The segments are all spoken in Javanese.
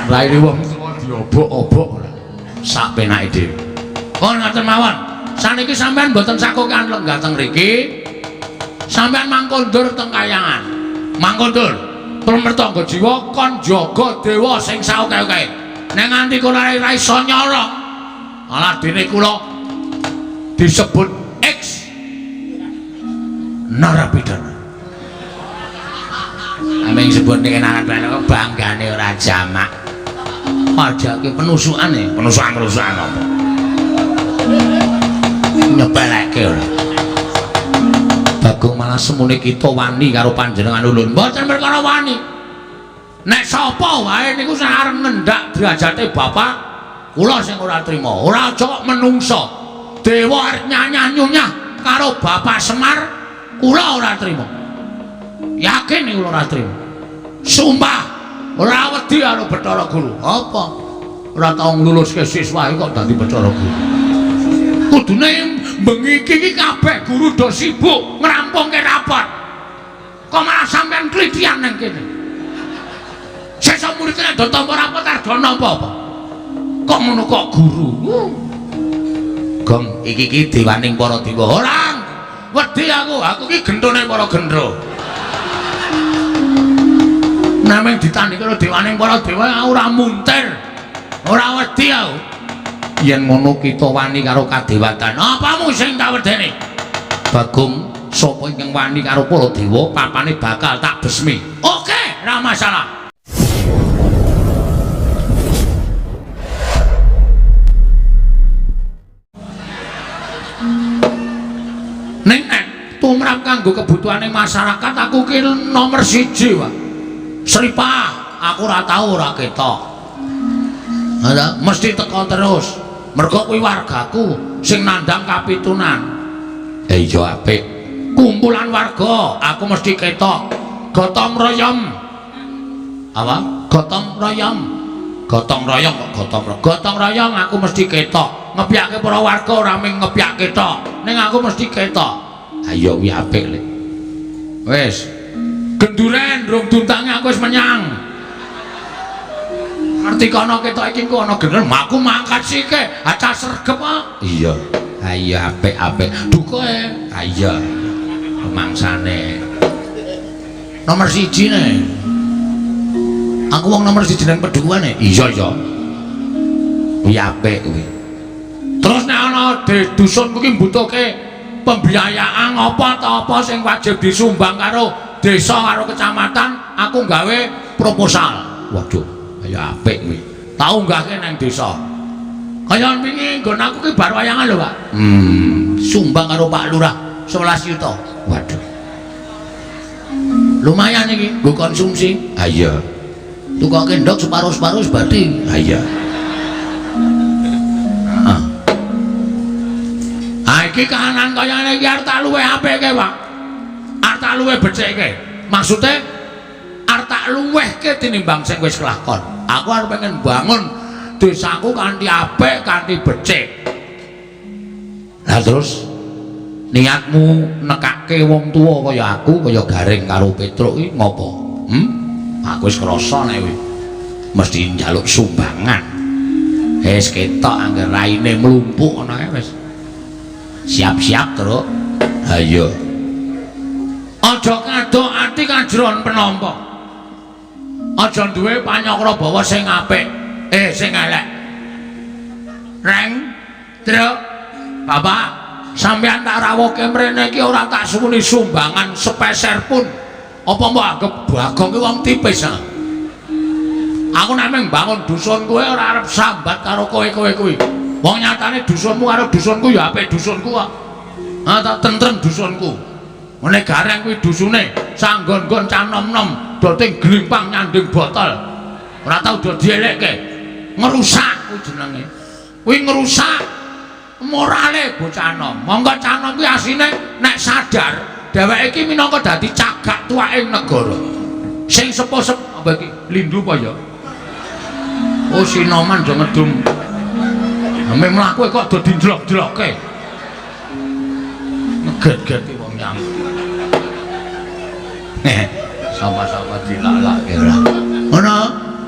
Raine wong tuwa diobok-obok ora. Sak penake dhewe. Oh ngoten mawon. Saniki sampean mboten sakokan lenggah teng mriki. Sampean mangkondur teng kayangan. Mangkondur. Permertangga jiwa kon jaga dewa sing saoke-oke. Nek nganti kula ora iso nyolong, alah dene kula disebut X narapidana. Aming sebut niki narapidana banggane ora jamak. Pajake penusukan e, penusukan-penusukan apa? Nyepeleke ora. Bagong malah semune kita wani karo panjenengan ulun. Mboten perkara wani. Nek sapa wae niku sing arep ngendak derajate bapak, kula sing ora trima. Ora aja kok menungsa. Dewa arep nyanyah-nyunyah karo Bapak Semar, kula ora trima. Yakin niku kula ora trima. Sumpah, ora wedi karo Bathara Guru. Apa? Ora tau ngluluske siswa kok dadi Bathara Guru. Kudune bengi iki kabeh guru do sibuk ngrampungke rapor. Kok malah sampean klithian nang kene? Sesuk murid nek do tampa rapor arep do nampa apa? Kok ngono kok guru? Gong iki iki dewaning para dewa. Ora. Wedi aku, aku iki gentone para gendro. Namung ditandhi karo dewaning para dewa aku ora muntir. Ora wedi aku. Yen ngono kita wani karo kadewatan. Apamu sing tak wedeni? Bagong sapa ingkang wani karo para dewa, papane bakal tak besmi. Oke, ora masalah. Ning nek tumrap kanggo kebutuhane masyarakat aku ki nomor 1, Pak. Sripah, aku ora tau ora ketok. Ha, mesti teko terus. Mergo kuwi wargaku sing nandhang kapitunan. Iya apik. Kumpulan warga, aku mesti ketok. Gotong royong. Apa? Gotong royong. Gotong royong kok gotong royong. Gotong royong aku mesti ketok. Ngepyake para warga ora mung ngepyake tok. Ning aku mesti ketok. Ayo kuwi apik le. Wis. Genduren rung tuntange aku wis menyang. Ngerti kono ketok iki kok ana genderen, aku mangkat sike, acah sregep kok. Iya. Ha iya apik-apik. Dukoe. Ha iya. Mangsane. Nomor 1 ne. Aku wong nomor 1 nang pedukuhane. Iya iya. Kuwi apik kuwi. Terus nek ana di dusunku ki mbutuhke pembiayaan apa ta apa sing wajib disumbang karo desa karo kecamatan, aku gawe proposal. Waduh, ya apik kuwi. Tau unggahke nang desa. Kaya wingi nggon aku ki bar wayangan lho, Pak. Sumbang karo Pak Lurah 11 yuta. Waduh. Lumayan iki nggo konsumsi. Ha iya. Tukoke ndok separo-separo wis berarti. Ha iya. Heeh. Ha iki kahanan kaya ngene iki arep tak luwih apike, Pak. Arep tak luwih becikke. Maksude arep tak luwihke tinimbang sing wis kelakon. Aku arep pengen bangun desaku kanthi apik, kanthi becik. Lah terus niatmu nekake wong tuwa kaya aku, kaya Gareng karo Petruk iki ngopo? Aku wis krasa nek kuwi mesti njaluk sumbangan. Wis ketok angger raine mlumpuk ngono kae wis. Siap-siap, Truk. Ha iya. Aja kadok ati kajron penampa. Aja duwe panyakra bawa sing apik, sing elek. Reng, Truk, Bapak, sampeyan tak rawuhke mrene iki ora tak suwuni sumbangan sepeser pun. Apa mbok anggep Bagong ki wong tipis ha? Aku nek mung bangun dusun kowe ora arep sambat karo kowe-kowe kuwi. Wong nyatane dusunmu karo dusunku ya apik dusunku kok. Ha tak tentrem dusunku. Ngene Gareng kuwi dusune sanggon-nggon cah nom-nom doting glimpang nyanding botol. Ora tau do dielekke. Ngerusak kuwi jenenge. Kuwi ngerusak morale bocah nom. Monggo cah nom kuwi asine nek sadar dheweke iki minangka dadi cagak tuwaking negara. Sing sepuh-sepuh apa iki? Lindu apa ya? Oh sinoman do ngedum. Ame mlaku kok do dinjlok-jlokke. Ngeget-geti wong nyang. Sama-sama dilalake ora. Ngono,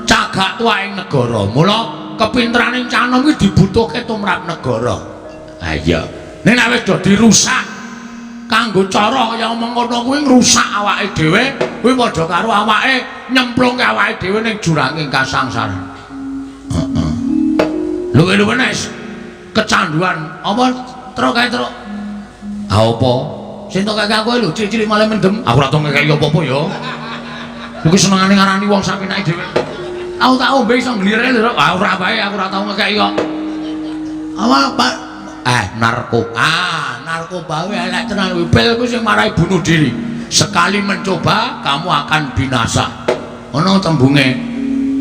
cagak hak tuwa ing negara. Mula kepinteraning cah nom iki dibutuhke tumrap negara. Ha iya. Nek nek wis do dirusak kanggo cara kaya mengono kuwi ngrusak awake dhewe, kuwi padha karo awake nyemplungke awake dhewe ning juranging kasangsaran. Heeh. Luwe-luwe nek kecanduan apa truk kae truk. Ha apa? Sing tok kaya aku lho cilik-cilik malah mendem. Aku ora tau ngekeki apa-apa ya. Kuwi senengane ngarani wong sak penake dhewe. Aku tak ombe iso nglire lho. Ah ora wae aku ora tau ngekeki kok. Apa Pak? Narkoba. Ah, narkoba kuwi elek tenan kuwi. Pil kuwi sing marai bunuh diri. Sekali mencoba kamu akan binasa. Ono tembunge.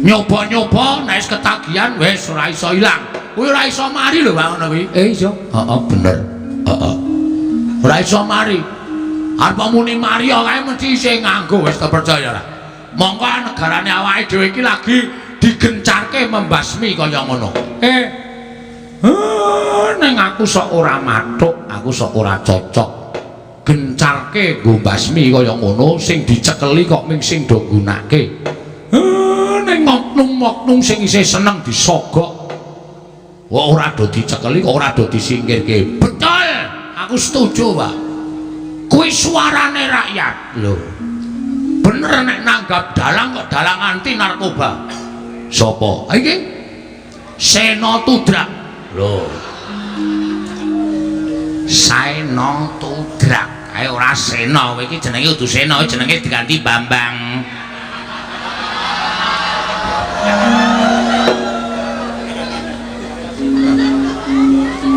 Nyoba-nyoba nek wis ketagihan wis ora iso ilang. Kuwi ora iso mari lho Pak ngono kuwi. Iso. Heeh, bener. Heeh. Ora iso mari. Arep muni mari kae mesti isih nganggo wis terpercaya ora. Mongko negarane awake dhewe iki lagi digencarke membasmi kaya ngono. Ning aku sok ora mathuk, aku sok ora cocok. Gencarke nggo mbasmi kaya ngono sing dicekeli kok ming sing do nggunake. Ning oknum-oknum sing isih seneng disogok. Kok ora do dicekeli kok ora do disingkirke. Betul, aku setuju, Pak. Kuwi suarane rakyat lho. Bener nek nanggap dalang kok dalang anti narkoba. Sapa? Iki Sena Tudrak. Lho. Sena Tudrak. Kae ora Sena, kowe iki jenenge kudu Sena, jenenge diganti Bambang.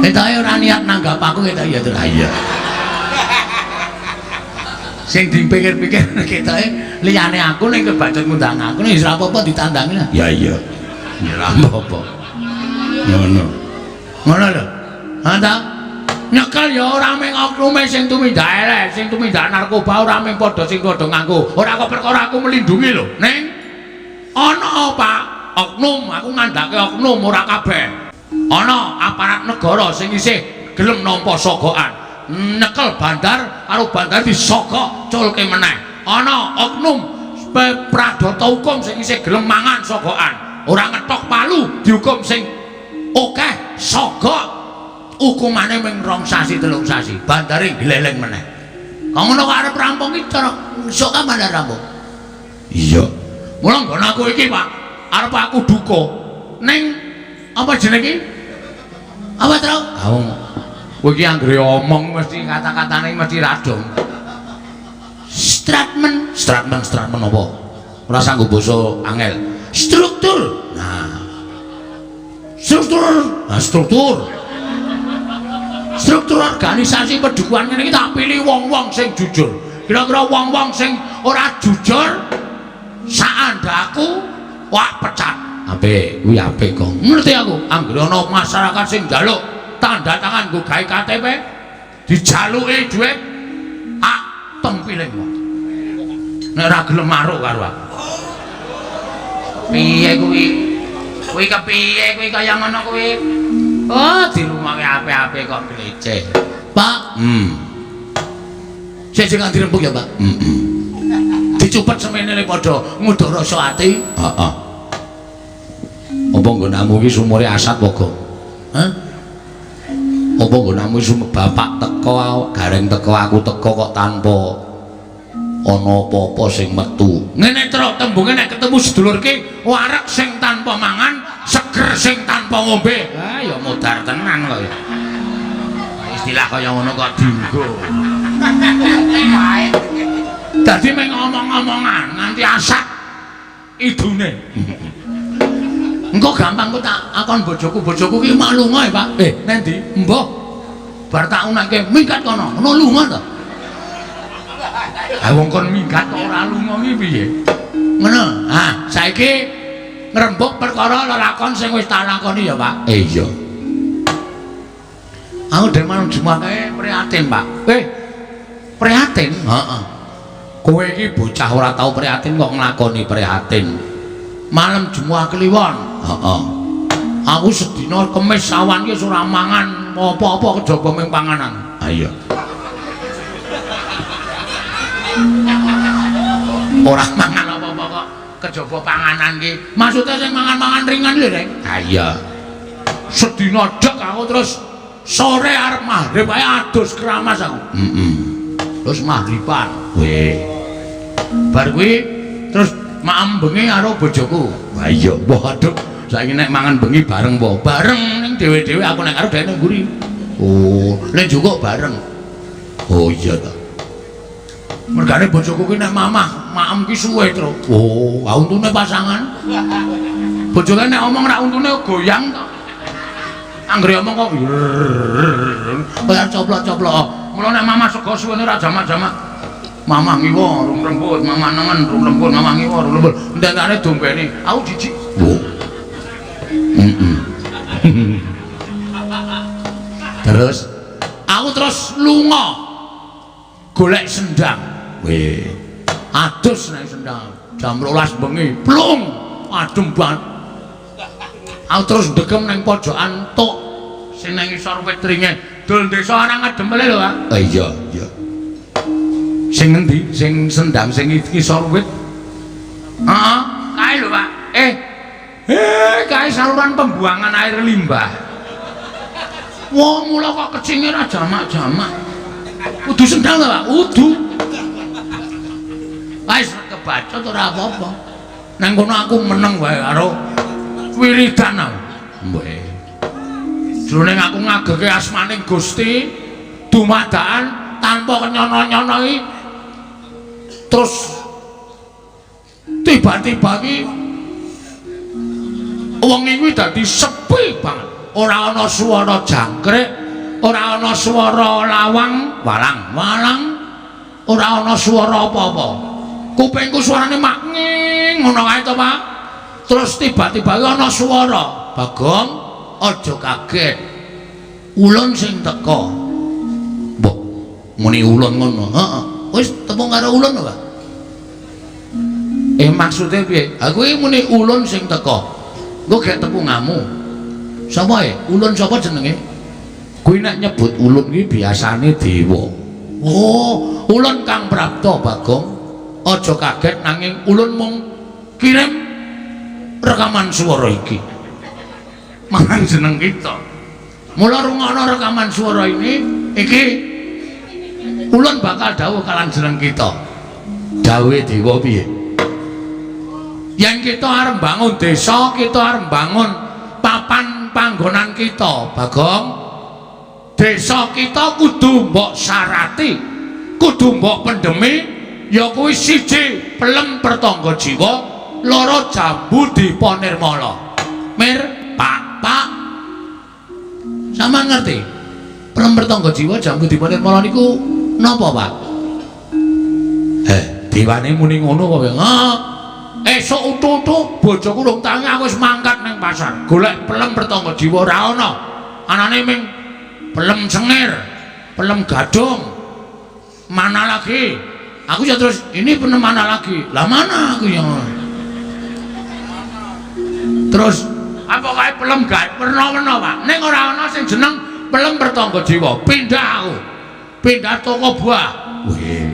Ketoke ora niat nanggap aku ketoke ya, Tru. Iya. Sing dipikir-pikir ketoke liyane aku ning kebacut ngundang aku ning ora apa-apa ditandangi lah. Ya iya. Ya ora apa-apa. Ngono. Ngono lho. Ha ta? Nyekel ya ora mung oknume sing tumindak elek, sing tumindak narkoba ora mung padha sing padha nganggo. Ora kok perkara aku melindungi lho, Ning ana Pak, oknum, aku ngandhake oknum ora kabeh. Ana aparat negara sing isih gelem nampa sogokan. Nyekel bandar karo bandar disogok culke meneh. Ana oknum pradata hukum sing isih gelem mangan sogokan. Ora ngetok palu dihukum sing akeh sogok. Hukumane mung 2 sasi 3 sasi, bandare gleleng meneh. Kok ngono kok arep rampung iki cara sok kapan arep rampung? Iya. Mula nggon aku iki, Pak, arep aku duka ning apa jenenge iki? Apa, Tru? Ah, kowe iki anggere omong mesti kata-katane mesti radong. Stratmen, stratmen, stratmen apa? Ora sanggup basa angel. Struktur. Nah. Struktur. Nah, struktur. Struktur organisasi pedukuhan ngene iki tak pilih wong-wong sing jujur. Kira-kira wong-wong sing ora jujur saandhaku wah pecat. Apik, kuwi apik kok. Ngerti aku, anggere ana masyarakat sing njaluk tanda tangan nggo gawe KTP, dijaluki dhuwit, ah tempiling kok. Nek ora gelem maruk karo aku. Piye kuwi? Kuwi kepiye kuwi kaya ngono kuwi? Oh, dirungokke apik-apik kok gleceh. Pak, Sik sing dirembug ya, Pak. Heeh. Dicupet semene padha nguduk rasa ati. Heeh. Apa nggonamu iki sumure asat apa, Gong? Hah? Apa nggonamu sumur bapak teko, gareng teko aku teko kok tanpa ana apa-apa sing metu. Ngene truk tembunge nek ketemu sedulur ki wareg sing tanpa mangan, seger sing tanpa ngombe. Ah ya modar tenan kok ya. Istilah kaya ngono kok dienggo. Dadi mung ngomong-ngomongan nganti asak idune. Engko gampang kok tak akon bojoku, bojoku ki mak lunga ya, Pak. Nang ndi? Mbah. Bar tak unake minggat kono. Ngono lunga to. Ha wong kon minggat kok ora lunga ki piye? Ngono. Ha, saiki ngrembug perkara lelakon sing wis tak lakoni ya, Pak. Iya. Aku dhewe Jumat kae prihatin, Pak. Prihatin? Heeh. Kowe iki bocah ora tau prihatin kok nglakoni prihatin. Malam Jumat Kliwon. Heeh. Aku sedina Kemis awan ki ora mangan apa-apa kejaba ming panganan. Ha iya. Ora mangan apa-apa kok. Kejaba panganan ki. Maksude sing mangan-mangan ringan lho, Reng. Ha iya. Sedina dek aku terus sore arep maghrib ae adus keramas aku. Heeh. Terus maghriban. Weh. Bar kuwi terus maem bengi karo bojoku. Wah iya, waduh. Saiki nek mangan bengi bareng apa? Bareng ning dhewe-dhewe aku nek karo dhek ning mburi. Oh, lek njukuk bareng. Oh iya ta. Mergane bojoku ki nek mamah, maem ki suwe, Tru. Oh, ha untune pasangan. Bojoke nek omong rak untune goyang to. Anggere omong kok kaya coplok-coplok. Mula nek mamah sego suwene ora jamak-jamak. Mamah ngiwa rung rembut, mamah nengen rung rembut, mamah ngiwa rung rembut. Ententane dombene, aku jijik. Oh. Heeh. Terus aku terus lunga golek sendang. Weh. Adus nang sendang. Jam 12 bengi, plung, adem banget. Aku terus ndegem nang pojokan tok sing nang isor wit ringe. Dul desa ana ngademele lho, Pak. Oh iya, iya. Sing ngendi? Sing sendang sing ngisor wit. Heeh, kae lho, Pak. Kae saluran pembuangan air limbah. Wah, mula kok kecinge ra jamak-jamak. Kudu sendang ta, Pak? Kudu. Wis kebacut ora apa-apa. Nang kono aku meneng wae karo wiridan aku. Mbah. Jroning aku ngageke asmaning Gusti dumadakan tanpa kenyono-nyono iki terus tiba-tiba iki wengi kuwi dadi sepi banget. Ora ana swara jangkrik, ora ana swara lawang, walang, walang, ora ana swara apa-apa. Kupingku suarane mak nging ngono kae to, Pak. Terus tiba-tiba ana swara, "Bagong, aja kaget. Ulun sing teka." Mbok, muni ulun ngono. Heeh. Wis tepung karo ulun, Pak. Maksude piye? Aku iki muni ulun sing teka. Engko gek tepungamu. Sapa e? Ulun sapa jenenge? Kuwi nek nyebut ulun kuwi biasane dewa. Oh, ulun Kang Prapta, Bagong. Aja kaget nanging ulun mung kirim rekaman swara iki. Marang jeneng kita. Mula rungokno rekaman swara ini, iki ulun bakal dawuh kalan jeneng kita. Dawuhe dewa piye? Yen kita arep bangun desa, kita arep bangun papan panggonan kita, Bagong. Desa kita kudu mbok syarati, kudu mbok pendemi, ya kuwi siji pelem pertangga jiwa, loro jambu dipa nirmala. Mir, Pak, Pak. Sampeyan ngerti? Pelem pertangga jiwa jambu dipa nirmala niku napa, Pak? Dewane muni ngono kok. Heeh. Esuk utu-utu bojoku rung tangi aku wis mangkat ning pasar. Golek pelem pertangga jiwa ora ana. Anane ming pelem sengir, pelem gadung. Mana lagi? Aku ya terus ini pelem mana lagi? Lah mana aku yang terus apa kae pelem gak werna-werna, Pak. Ning ora ana sing jeneng pelem pertangga jiwa. Pindah aku. Pindah toko buah. Weh.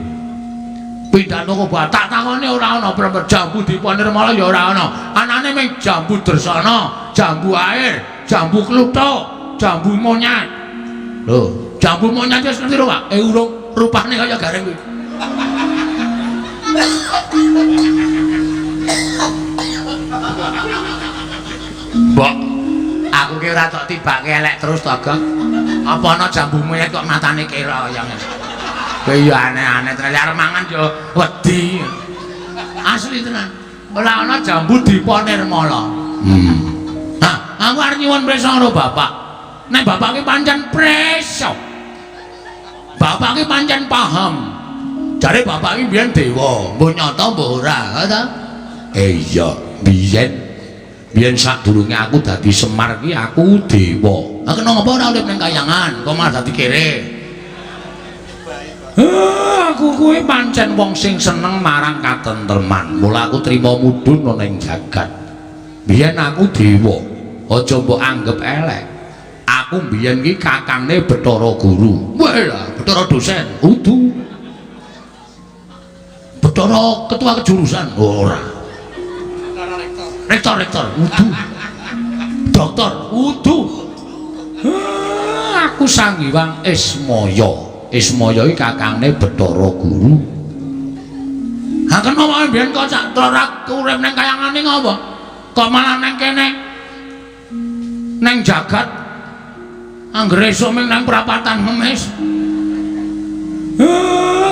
Pindah toko buah. Tak takoni ora ana pelem jambu dipa nirmala ya ora ana. Anane ming jambu dresana, jambu air, jambu kluthuk, jambu monyet. Lho, jambu monyet wis ngerti lho, Pak? Urung, rupane kaya gareng kuwi. Mbok, aku ki ora tok tibake elek terus to, Gong. Apa ana jambu monyet kok matane kira yang kowe ya aneh-aneh tenan arep mangan ya wedi. Asli tenan. Ora ana jambu dipa nirmala. Nah, aku arep nyuwun prisa karo bapak. Nek bapak ki pancen prisa. Bapak ki pancen paham. Jare bapak ki biyen dewa, mbuh nyata mbuh ora, ha ta? Iya, biyen biyen sadurunge aku dadi Semar ki aku dewa. Ha kena ngapa ora urip ning kayangan, kok malah dadi kere? Aku kuwi pancen wong sing seneng marang katentreman. Mula aku trima mudhun ana ing jagat. Biyen aku dewa, aja mbok anggep elek. Aku biyen ki kakangne Bathara Guru. Wah, Bathara dosen, udu. Bathara ketua kejurusan, ora. Rektor, rektor, udu. Dokter, udu. Aku Sang Hyang Ismaya. Ismaya iki kakangne Bathara Guru. Ha kena wae mbiyen kok cak ora urip ning kayangane ngopo? Kok malah nang kene? Neng jagat. Anggere esuk ming nang prapatan ngemis.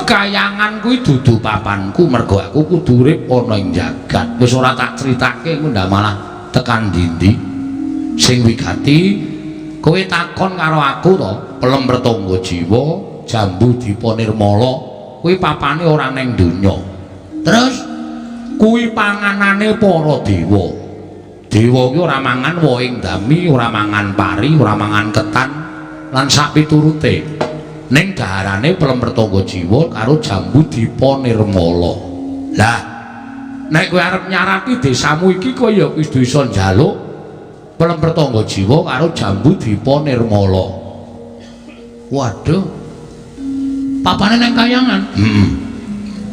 Kayangan kuwi dudu papanku mergo aku kudu urip ana ing jagat. Wis ora tak critake engko ndak malah tekan ndi-ndi. Sing wigati kowe takon karo aku to, pelem Pertangga Jiwa, Jambu Dipa Nirmala, kuwi papane ora ning donya. Terus kuwi panganane para dewa. Dewa kuwi ora mangan wohing dami, ora mangan pari, ora mangan ketan lan sak piturute. Ning daharane pelem Pertangga Jiwa karo Jambu Dipa Nirmala. Lah, nek kowe arep nyarati desamu iki kowe ya kudu iso njaluk pelem Pertangga Jiwa karo Jambu Dipa Nirmala. Waduh. Papane nang kayangan. Heeh.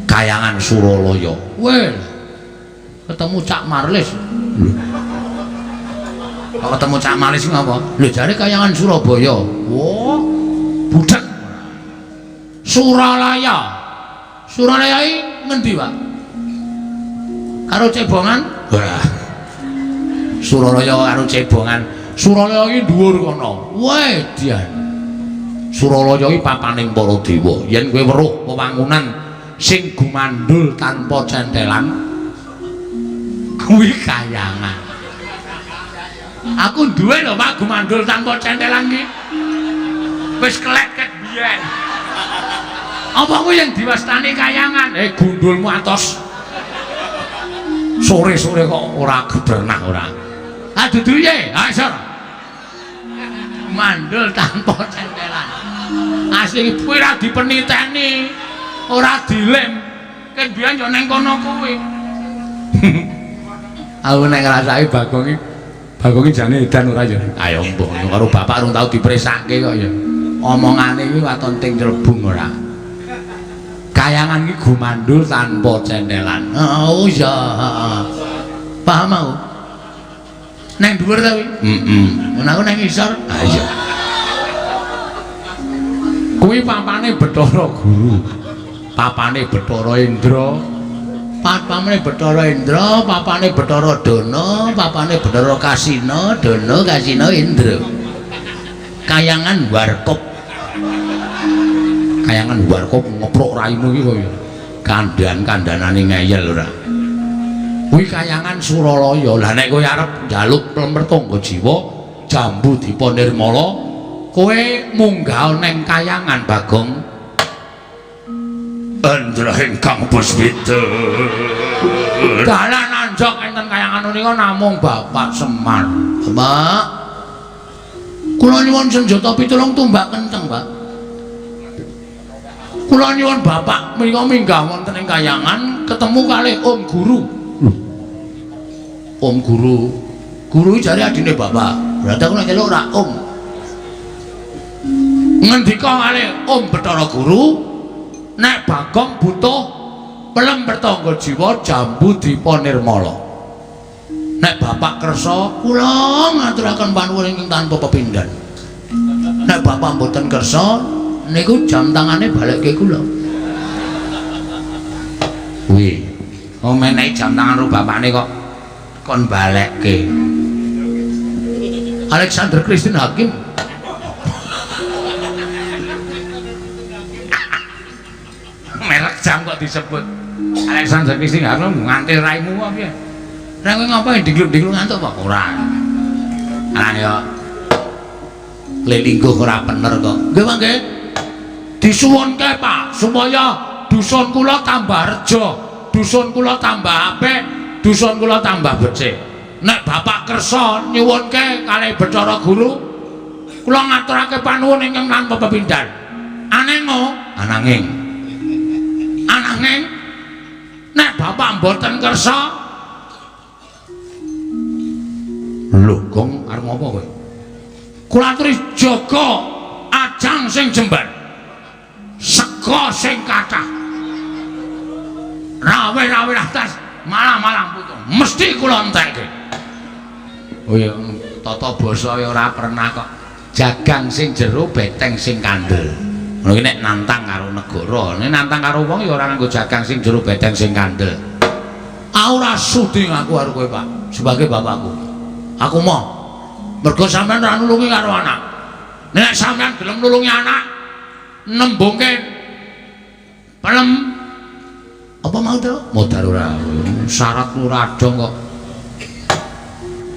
Kayangan Suralaya. Weh. Ketemu Cak Marlis. Kok ketemu Cak Marlis ngapa? Lho jare kayangan Surabaya. Wah, budek. Suralaya. Suralaya iki ngendi, Pak? Karo cebongan? Wah. Suralaya karo cebongan. Suralaya iki dhuwur kono. Weh, dian. Suralaya iki papaning para dewa. Yen kowe weruh wewangunan sing gumandul tanpa centelan, kuwi kayangan. Aku duwe lho, Pak, gumandul tanpa centelan iki. Wis kelek ket biyen. Apa kuwi yang diwastani kayangan? Gundulmu atos. Sore-sore kok ora gebernah ora. Ah dudu piye? Ha isor. Mandul tanpa centelan. Asli kuwi ora dipeniteni, ora dilem. Ken biyen yo ning kono kuwi. Aku nek ngrasake Bagong iki, Bagong iki jane edan ora ya. Ayo mbuh karo bapak rung tau dipresake kok ya. Omongane iki waton ting celebung ora. Kayangan iki gumandul tanpa centelan. Oh iya, heeh. Paham aku? Neng dhuwur ta kuwi? Heeh. Mun aku neng isor. Ha iya. Kuwi papane Bathara Guru. Papane Bathara Indra. Papane Bathara Indra, papane Bathara Dana, papane Bathara Kasina, Dana Kasina Indra. Kayangan Warkop. Kayangan Warkop ngeprok raimu iki kaya kandhan-kandhanane ngeyel ora. Kuwi kayangan Suralaya. Lah nek kowe arep njaluk pelem Pertangga Jiwa, Jambu Dipa Nirmala, kowe munggah neng kayangan Bagong. Andra ingkang puspita. Dalan anjok enten kayangan menika namung Bapak Semar. Bapak, kula nyuwun senjata pitulung tumbak kenceng, Pak. Kula nyuwun Bapak menika minggah wonten ing kayangan ketemu kalih Om Guru. Om Guru. Guru iki jare adine Bapak. Berarti aku nek nyeluk ora Om. Ngendika kalih Om Bathara Guru, nek Bagong butuh pelem Pertangga Jiwa Jambu Dipa Nirmala. Nek Bapak kersa, kula ngaturaken panuwun ingkang tanpa pepindhan. Nek Bapak mboten kersa, niku jam tangane balekke kula. Kuwi. Oh menehi jam tangan ro bapakne kok kon balekke. Alexander Christine Hakim. Merek jam kok disebut Alexander Christine Hakim nganti raimu apa piye? Ra kowe ngapa digluk-digluk ngantuk apa? Ora. Alah ya. Lelingguh ora bener kok. Nggih, Pak nggih. Disuwunke, Pak, supaya dusun kula tambah reja, dusun kula tambah apik, dusun kula tambah becik. Nek Bapak kersa nyuwunke kalih Bathara Guru, kula ngaturake panuwun ingkang tanpa pepindhan. Anengo, ananging. Ananging nek Bapak mboten kersa, lho, Gong arep ngopo kowe? Kula aturi jaga ajang sing jembar. Sega sing kathah. Rawe-rawe atas malah-malah putu. Mesti kula entekke. Oh ya tata basa ya ora pernah kok. Jagang sing jero beteng sing kandel. Ngono iki nek nantang karo negara, nek nantang karo wong ya ora nganggo jagang sing jero beteng sing kandel. Aku ora sudi ngaku karo kowe, Pak, sebagai bapakku. Aku mau. Mergo sampean ora nulungi karo anak. Nek sampean gelem nulungi anak, nembungke pelem apa mau to? Modar ora. Syarat ora dong kok.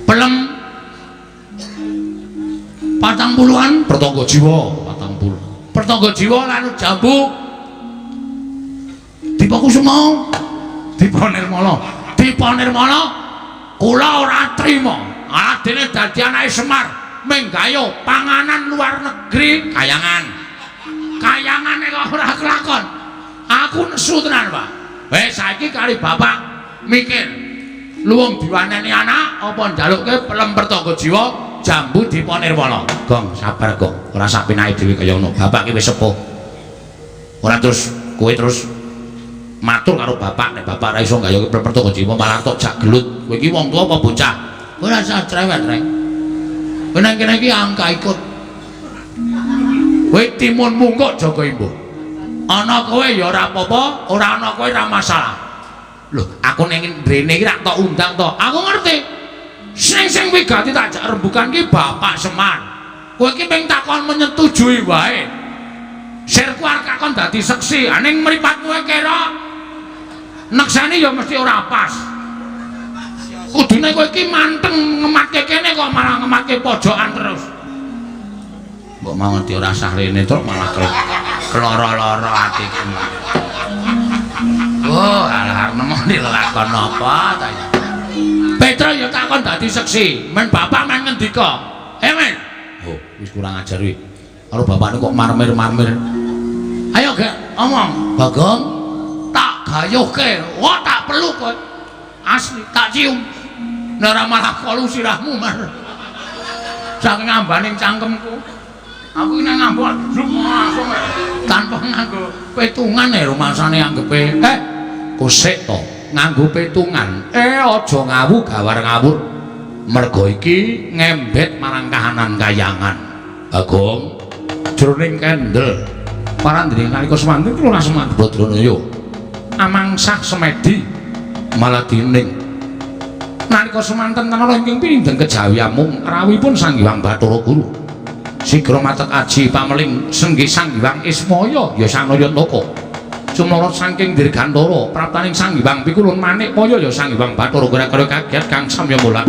Pelem 40-an pertangga jiwa, 40. Pertangga jiwa lan jambu Dipa Kusuma, Dipa Nirmala, Dipa Nirmala kula ora trima. Adene dadi anake Semar menggayo panganan luar negeri kayangan. Kayangane kok ora kelakon. Aku nesu tenan, Pak. Wis saiki kali bapak mikir. Luwung diwaneni anak apa njalukke pelem pertangga jiwa jambu Dipa Nirmala. Gong, sabar, Gong. Ora sak penake dhewe kaya ngono. Bapak ki wis sepuh. Ora terus kowe terus matur karo bapak nek bapak ora iso gayoke pelem pertangga jiwa malah tok jak gelut. Kowe iki wong tuwa apa bocah? Ora usah cerewet, Reng. Kowe nang kene iki angka ikut. Kowe timun mungkuk jaga imbuh. Ana kowe ya ora apa-apa, ora ana kowe ora masalah. Lho, aku ning rene iki rak tok undang to. Aku ngerti. Sing wigati tak jak rembukan ki Bapak Semar. Kowe iki mung takon menyetujui wae. Sirku arep kakon dadi seksi, ning mripatmu kira nekseni ya mesti ora pas. Kudune kowe iki manteng ngematke kene kok malah ngematke pojokan terus. Mbok mau ngerti ora sah rene truk malah keloro-loro atiku. Oh, alah nemoni lelakon apa ta ya. Petro ya takon dadi seksi, men bapak men ngendika. Eh men. Oh, wis kurang ajar kuwi. Karo bapakne kok marmir-marmir. Ayo gek omong, Bagong. Tak gayuhke. Wah, tak peluk kowe. Asli tak cium. Nek ora malah kolu sirahmu mar. Saking ambaning cangkemku. Aku iki nek ngambung langsung tanpa nganggo petungan rumasane anggepe. Kosek to nganggo petungan. Aja ngawu gawar ngawur. Mergo iki ngembet marang kahanan kayangan. Bagong jroning kendel parandene nalika semanten kula Semar Badranaya amangsah semedi maladining nalika semanten tanara ingkang pinindhen kejawi amung rawuhipun Sang Hyang Bathara Guru. Sigra matek aji pameling senggih Sang Hyang Ismaya ya Sang Nayantaka. Sumara saking dirgantara praptaning Sang Hyang Pikulun Manikmaya ya Sang Hyang Bathara gara-gara kaget kang samya mulat.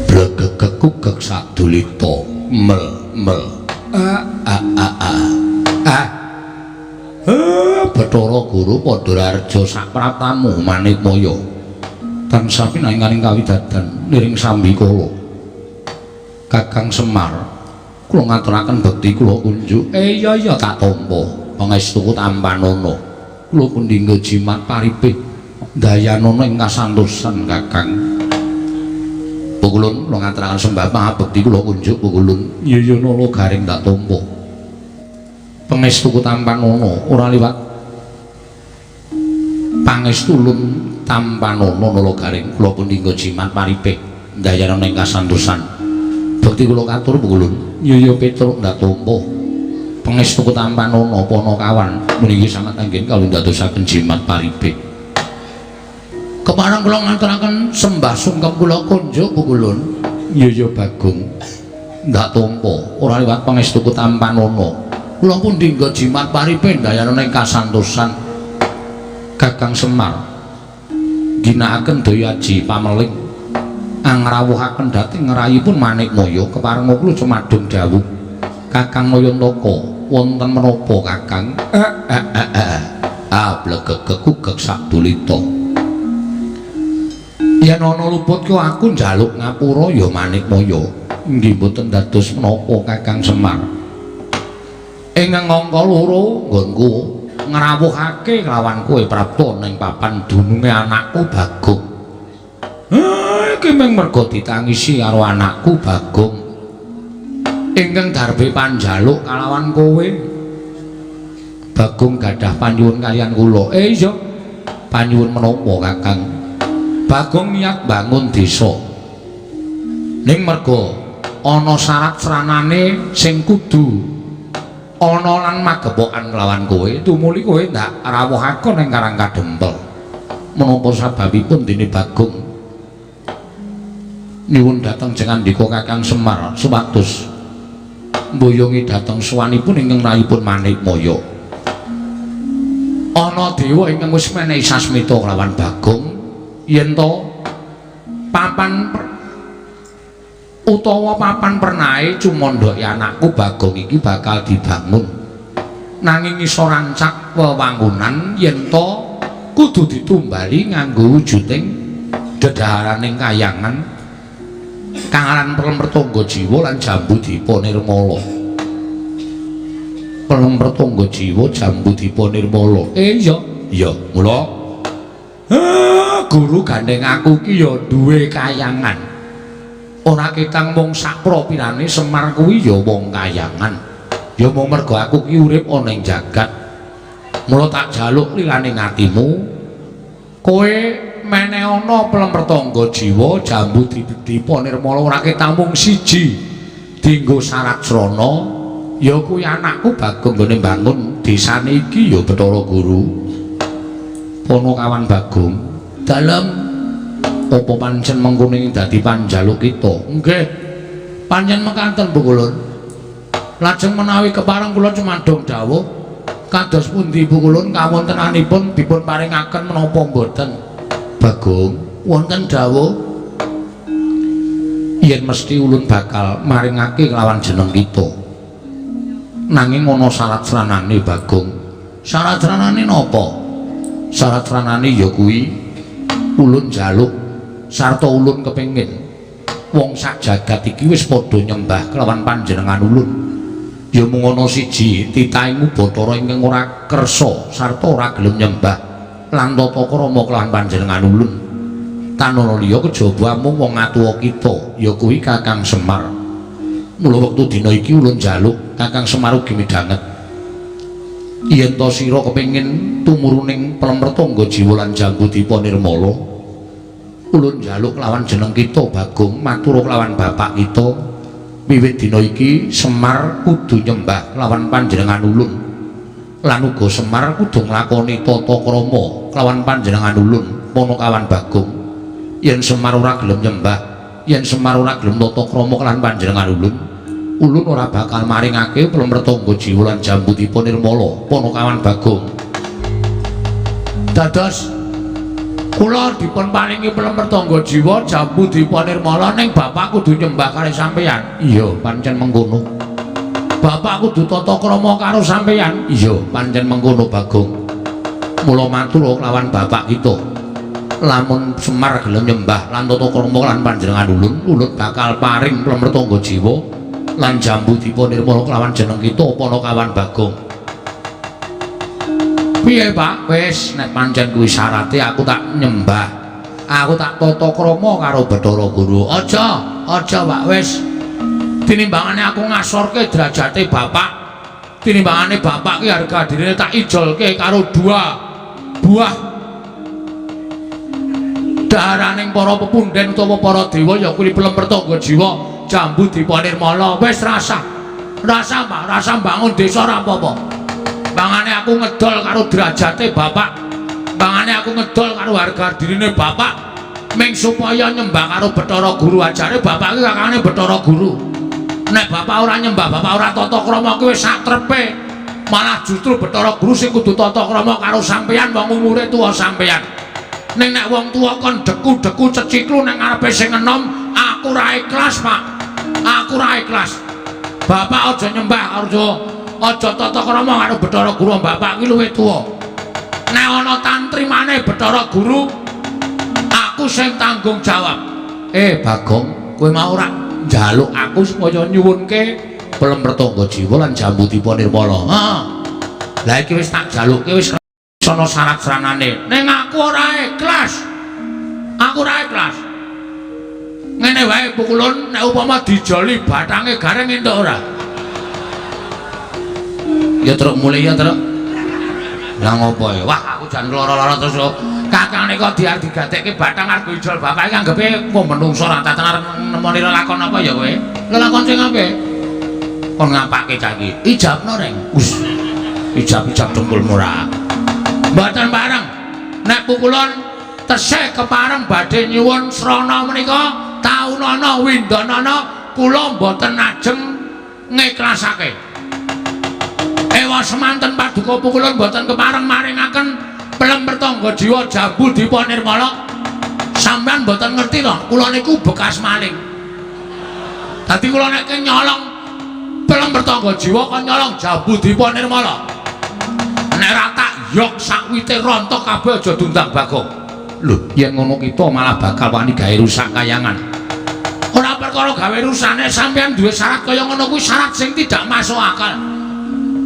Blegegekugek sadulita mel mel a a a a a. Bathara Guru padha raharja sapraptamu Manikmaya tansah pinanganing kawidadan niring sambikala. Kakang Semar kula ngaturaken bekti kula kunjuk. Iya iya tak tampa pangestuku tampanana. Kula pundhingga jimat paripih dayanana ing kasantosan Kakang. Pukulun kula ngaturaken sembah pangabekti kula kunjuk pukulun. Iya iya nala garing tak tampa. Pangestuku tampanana ora liwat pangestulun tampanana nala garing kula pundhingga jimat paripih dayanana ing kasantosan. Bekti kula katur pukulun. Iya iya Petruk ndak tampa. Pangestuku tampanana Panakawan puniki sanget anggen kawula ndadosaken jimat paripih. Kepareng kula ngaturaken sembah sungkem kula kunjuk pukulun. Iya iya Bagong ndak tampa ora liwat pangestuku tampanana. Kula pundhingga jimat paripih dayanana ing kasantosan. Kakang Semar ginakaken daya aji pameling angrawuhaken dhateng ngrayipun Manikmaya keparenga kula cumadung dawuh Kakang Nayantaka wonten menapa Kakang? Ah blegegekugek sadulita. Yen ana luput ku aku njaluk ngapura ya Manikmaya. Nggih mboten dados menapa Kakang Semar. Ing angka loro nggonku ngrawuhake kelawan kowe prapta ning papan dununge anakku Bagong. Iki mung merga ditangisi karo anakku Bagong. Ingkang darbe panjaluk kalawan kowe. Bagong gadah panyuwun kaliyan kula. Iya. Panyuwun menapa, Kakang? Bagong niat bangun desa. Ning merga ana syarat sranane sing kudu ana lan magepokan kelawan kowe, tumuli kowe ndak rawuhake ning Karang Kadempel. Menapa sababipun dene Bagong nyuwun dhateng jengandika Kakang Semar supados mboyongi dhateng sowanipun ingkang rayipun Manikmaya. Ana dewa ingkang wis menehi sasmita kelawan Bagong yen to papan utawa papan pernahe cumandhake anakku Bagong iki bakal dibangun. Nanging iso rancak wewangunan yen to kudu ditumbali nganggo wujuding dedaharaning kayangan kang aran Pelem Pertangga Jiwa lan Jambu Dipa Nirmala. Pelem Pertangga Jiwa Jambu Dipa Nirmala. Iya, iya, mula guru gandeng aku ki ya duwe kayangan. Ora ketang mung sakpropirane Semar kuwi ya wong kayangan. Ya mung mergo aku ki urip ana ing jagat. Mula tak jaluk lilane atimu, kowe meneh ana Pelem Pertangga Jiwa Jambu Dipa Nirmala ora ketang mung siji dienggo syarat srana ya kuwi anakku Bagong nggone mbangun desane iki ya Bathara Guru. Ponokawan Bagong, dalem apa pancen mengkono ing dadi panjaluk kita? Nggih. Pancen mekaten Bu Kulun. Lajeng menawi kepareng kula cumadong dawuh kados pundi Bu Kulun kawontenanipun dipun paringaken menapa mboten? Bagong, wonten dawuh yen mesti ulun bakal maringake kelawan jeneng kita. Nanging ana syarat sranane Bagong. Syarat sranane napa? Syarat sranane ya kuwi ulun njaluk sarta ulun kepengin wong sak jagat iki wis padha nyembah kelawan panjenengan ulun. Ya mung ana siji titahing Bathara ingkang ora kersa sarta ora gelem nyembah lan tata krama kelawan panjenengan ulun. Tanana liya kejaba amung wong atuwa kita ya kuwi Kakang Semar. Mula wektu dina iki ulun njaluk Kakang Semar ugi midhanget yen ta sira kepengin tumuruning Pelem Pertangga Jiwa lan Jambu Dipa Nirmala, ulun njaluk kelawan jeneng kita Bagong matur kelawan bapak kita wiwit dina iki Semar kudu nyembah kelawan panjenengan ulun lan uga Semar kudu nglakoni tata krama kelawan panjenengan ulun Ponokawan Bagong. Yen Semar ora gelem nyembah, yen Semar ora gelem tata krama kelawan panjenengan ulun, ulun ora bakal maringake Pelem Pertangga Jiwa lan Jambu Dipa Nirmala Ponokawan Bagong. Dados kula dipun paringi Pelem Pertangga Jiwa Jambu Dipa Nirmala ning bapak kudu nyembah karo sampeyan. Iya, pancen mengkono. Bapak kudu tata krama karo sampeyan. Iya, pancen mengkono Bagong. Mula matur kelawan bapak kita. Lamun Semar gelem nyembah lan tata krama lan panjenengan ulun, ulun bakal paring Pelem Pertangga Jiwa lan Jambu Dipa Nirmala kelawan jeneng kita Ponokawan Bagong. Piye Pak? Wis nek pancen kuwi syarate aku tak nyembah. Aku tak tata krama karo Bathara Guru. Aja, aja Pak, wis. Tinimbangane aku ngasorke derajate bapak. Tinimbangane bapak ki harga dirine tak ijolke karo dua buah daharaning para pepunden utawa para dewa ya kuwi Pelem Pertangga Jiwa Jambu Dipa Nirmala. Wis rasa. Rasa Pak, rasa bangun desa ora apa-apa. Bangane aku ngedol karo derajate bapak. Bangane aku ngedol karo harga dirine bapak ming supaya nyembah karo Bathara Guru. Ajare bapak iki kakangane Bathara Guru. Nek bapak ora nyembah, bapak ora tata krama kuwi wis sakrepe. Malah justru Bathara Guru sing kudu tata krama karo sampeyan wong umure tuwa sampeyan. Ning nek wong tuwa kon deku-deku ceciklu nang ngarepe sing enom, aku ora ikhlas, Pak. Aku ora ikhlas. Bapak aja nyembah, aja tata krama karo Bathara Guru, bapak ki luwih tuwa. Nek ana tantri maneh Bathara Guru, aku sing tanggung jawab. Bagong, kowe mau ora njaluk aku supaya nyuwunke Pelem Pertangga Jiwa lan Jambu Dipa Nirmala. Heeh. Lah iki wis tak jalukke wis ana syarat sranane. Ning aku ora ikhlas. Aku ora ikhlas. Ngene wae pukulun nek upama dijoli bathange gareng entuk ora? Ya truk mulih ya truk. Lah ngopo ya? Wah, aku jan lara-lara terus kok. Kakang nika diar digadekke bathang arep ijol bapak iki anggepe kok menungso ora tatan arep nemoni lelakon apa ya kowe? Lelakon sing apik. Kon ngapake cah iki? Ijabno, Reng. Us. Ijab-ijab dengkul murah. Mboten bareng. Nek pukulun tesih kepareng badhe nyuwun srana menika taunana windanana kula mboten ajeng ngiklasake. Ewa semanten paduka pukulun mboten kepareng maringaken pelem pertangga jiwa jambu dipa nirmala. Sampeyan mboten ngerti to, kula niku bekas maling. Dadi kula nek nyolong pelem pertangga jiwa kon nyolong jambu dipa nirmala. Nek ora tak yok sakwite rontok kabeh aja diundang Bagong. Lho, yen ngono kita malah bakal wani gawe rusak kayangan. Ora perkara gawe rusane, sampeyan duwe syarat kaya ngono kuwi syarat sing tidak masuk akal.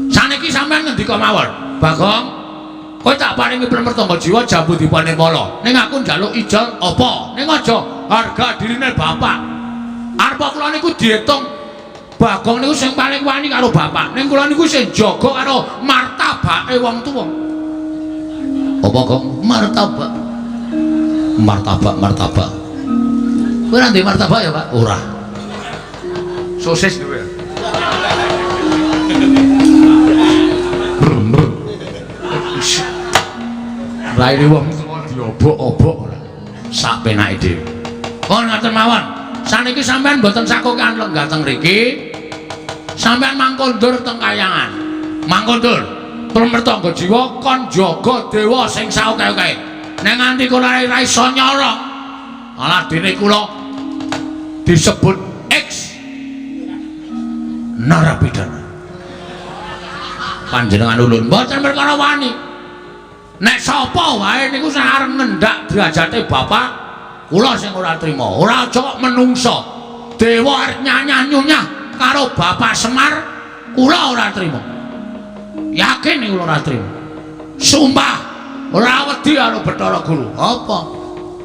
Saniki sampeyan ngendika mawon, Bagong, kowe tak paringi pelem pertangga jiwa jambu dipa nirmala. Ning aku njaluk ijol apa? Ning aja harga dirine bapak. Arep kula niku diitung Bagong niku sing paling wani karo bapak. Ning kula niku sing jaga karo martabake wong tuwa. Apa, Gong? Martabak. Martabak, martabak. Kowe ora ndek martabak ya, Pak? Ora. Sosis duwe. Raine wong tuwa diobok-obok ora. Sak penake dhewe. Kon ngaten mawon. Saniki sampean mboten sakokan lenggah teng mriki. Sampean mangkondur teng kayangan. Mangkondur. Pertangga jiwa kon jaga dewa sing saoke-oke. Nek nganti kula ora iso nyolong, malah dene kula disebut X narapidana. Panjenengan ulun mboten perkara wani. Nek sapa wae niku sing arep ngendak derajate bapak, kula sing ora trima. Ora aja kok menungsa. Dewa arep nyanyah-nyunyah karo Bapak Semar, kula ora trima. Yakin niku kula ora trima. Sumpah ora wedi karo Bathara Guru. Apa?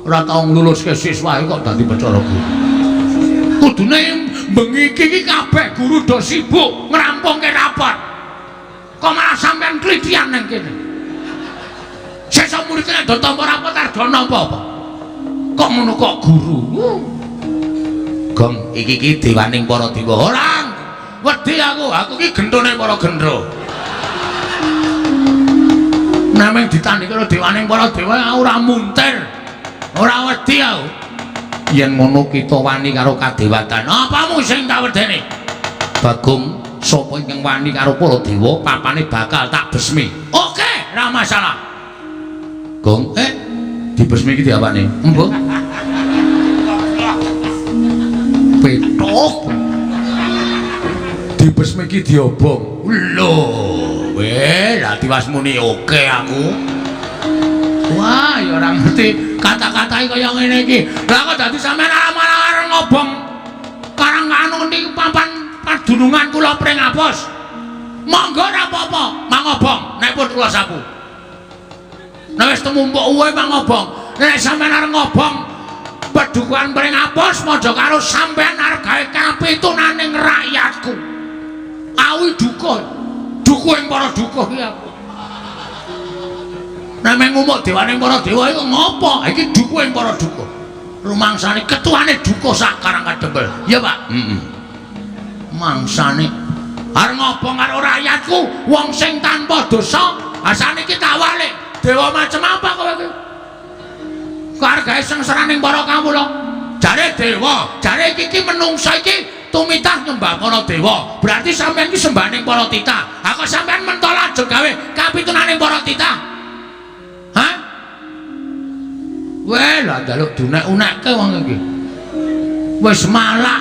Ora tau ngluluske siswa kok dadi Bathara Guru. Kudune bengi iki kabeh guru do sibuk ngrampungke rapot. Kok malah sampean klithian nang kene. Sesuk murid nek do tampa rapot arep do nampa apa? Kok ngono kok guru? Gong, iki iki dewaning para dewa. Ora wedi aku, aku iki gentone para gendro. Namung ditandhi karo dewaning para dewa aku ora muntir. Ora wedi aku. Yen ngono kita wani karo kadewatan. Apamu sing tak wedeni? Bagong, sapa ingkang wani karo para dewa, papane bakal tak besmi. Oke, ora masalah. Gong, dibesmi iki diapane? Embuh. Petok. Dibesmi iki diobong. Lho, weh, lah tiwas muni oke aku. Wah, ya ora ngerti kata-katae kaya ngene iki. Lah kok dadi sampean malah ngobong karang anu niki papan padunungan kula Pringapus. Monggo ora apa-apa, mangobong nek pun kula sapu. Nek wis temumpuk uwe mangobong. Nek sampean arep ngobong pedukuhan Pringapus padha karo sampean arep gawe kapitunaning rakyatku. Awi duka. Dukuh ing para dukuh iki aku. Nek meng ngumuk dewaning para dewa iku ngopo? Iki dukuh ing para dukuh. Rumangsane ketuane dukuh sak Karang Kadempel. Iya, Pak? Heeh. Mangsane arep ngobong karo rakyatku, wong sing tanpa dosa, asane iki tak walik. Dewa macem apa kowe iki? Kok arep gawe sengsaraning para kawula? Jare dewa, jare iki iki menungsa iki tumitah nyembah para dewa. Berarti sampean iki sembahaning para titah. Ha kok sampean mentol aja gawe kapitunaning para titah? Hah? Weh, lah njaluk dunek-unekke wong iki. Wis malak.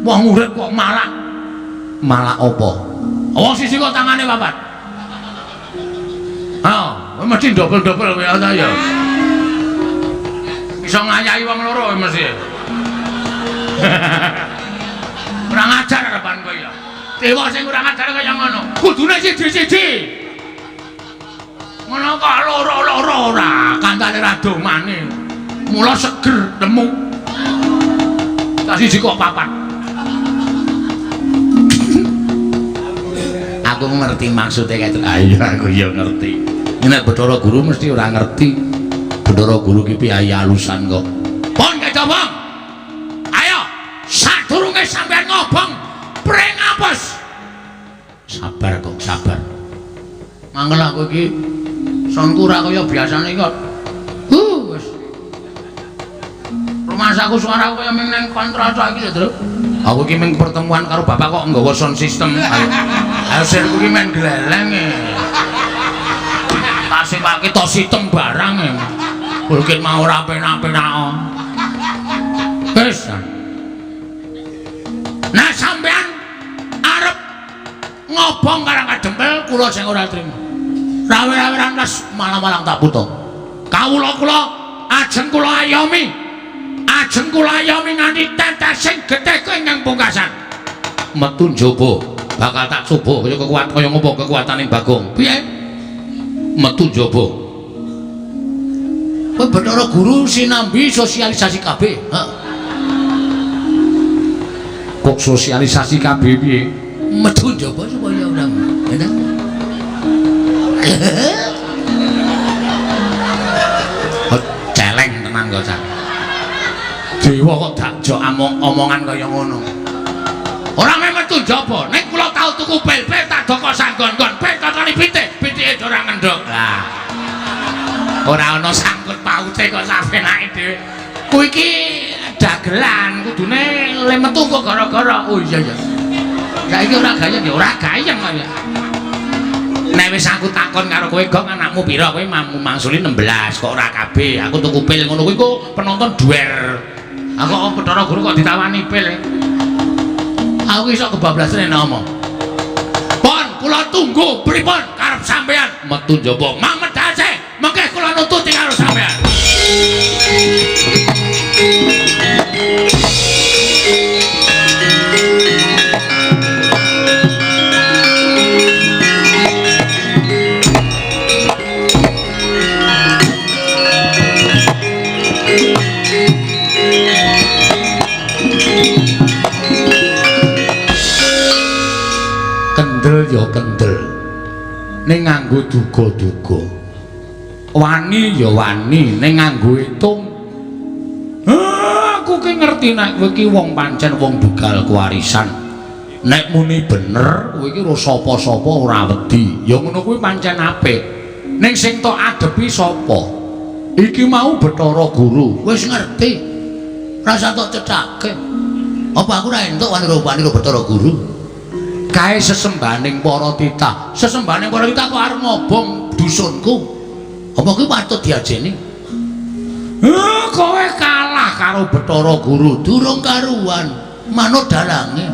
Wong urip kok malak. Malak apa? Wong sisi kok tangane papat. Ha, mesti dobel-dobel kowe ta ya. Iso ngayahi wong loro kowe mesti. Kurang ajar arepan kowe ya. Dewa sing kurang ajar kaya ngono. Kudune siji-siji. Ngono kok loro-loro ora, kancane ra domane. Mula seger lemu. Tak siji kok papat. Aku ngerti maksude kae. Ayo aku ya ngerti. Nek Bathara Guru mesti ora ngerti. Bathara Guru ki piye alusan kok. Pon kecobong. Ayo, sadurunge sampean ngobong pring apes. Sabar kok, sabar. Mangkel aku iki sonku ora kaya biasane kok. Wis. Rumasaku suaraku kaya ming nang kontra iki lho, Truk. Aku iki ming pertemuan karo bapak kok nggawa sound system. Ayo. Ayo sirku iki men gleleng e. Tak sewake to sitem barang e. Bukit mau ora penak-penak. Wis. Nah sampean arep ngobong Karang Kadempel kula sing ora trima. Rawe-raweran les malang-malang tak buta. Kawula kula ajeng kula ayomi. Ajeng kula ayomi nganti tetesing getih ingkang pungkasan. Metu njaba bakal tak coba kaya kekuat kaya ngopo kekuatane Bagong. Piye? Metu njaba. Kowe Bathara Guru sinambi sosialisasi KB. Heeh. Kok sosialisasi KB piye? Metu njaba supaya ora. Celeng tenan kok cah. Dewa kok dakjok omongan kaya ngono. Ora meh metu njaba, nek kula tau tuku pil-pil tak doko sanggon-nggon, pil totoni pitik, pitike ora ngendhok. Lah. Ora ana sangkut paute kok sapenake dhewe. Kuwi iki dagelan, kudune le metu kok gara-gara. Oh iya iya. Saiki ora gayeng ya, ora gayeng kok ya. Nek wis aku takon karo kowe, Gong, anakmu pira? Kowe mangsuli 16 kok ora kabeh. Aku tuku pil ngono kuwi kok penonton duwer. Aku kok Bathara Guru kok ditawani pil. Aku iso kebablasan nek ngomong. Pon, kula tunggu pripun karep sampean metu njaba. Mang medhase, mengke kula nututi karo sampean. Kendel ya kendel, ning nganggo duga-duga. Wani ya wani, ning nganggo hitung. Aku ki ngerti nek kowe ki wong pancen wong dugal kewarisan. Nek muni bener, kowe ki ora sapa-sapa ora wedi. Ya ngono kuwi pancen apik. Ning sing tok adepi sapa? Iki mau Bathara Guru. Wis ngerti. Rasa tok cethake. Apa aku ora entuk wani-wani karo Bathara Guru? Kae sesembahaning para titah. Sesembahaning para titah kok arep ngobong dusunku. Apa kuwi patut diajeni? Kowe kalah karo Bathara Guru, durung karuan, manut dalange.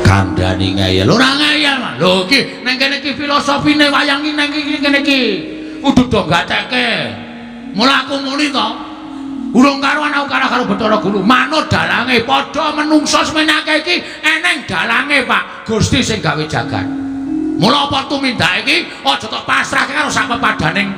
Kandhani ngeyel, ora ngeyel. Lho iki nang kene iki filosofine wayang iki nang iki kene iki. Kudu do gatekke. Mula aku muni to. Urung karuan aku kalah karo Bathara Guru, manut dalange padha menungsa semenake iki eneng dalange Pak. Gusti sing gawe jagat. Mula apa tumindak iki aja tok pasrahke karo sak pepadaning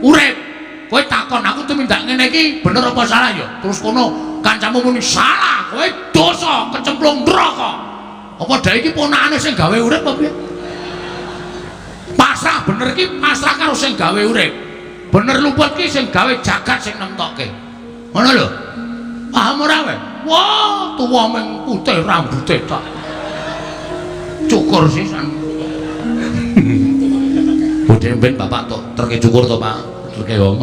urip. Kowe takon aku tumindak ngene iki bener apa salah ya? Terus kono kancamu muni salah, kowe dosa kecemplung neraka. Apa dhae iki ponakane sing gawe urip apa piye? Pasrah bener iki pasrah karo sing gawe urip. Bener luput ki sing gawe jagat sing nemtokke. Ngono lho. Paham ora kowe? Wah, tuwa ming putih rambute tok. Cukur sisan. Budhe ben bapak tok terke cukur to, Pak. Terke wong.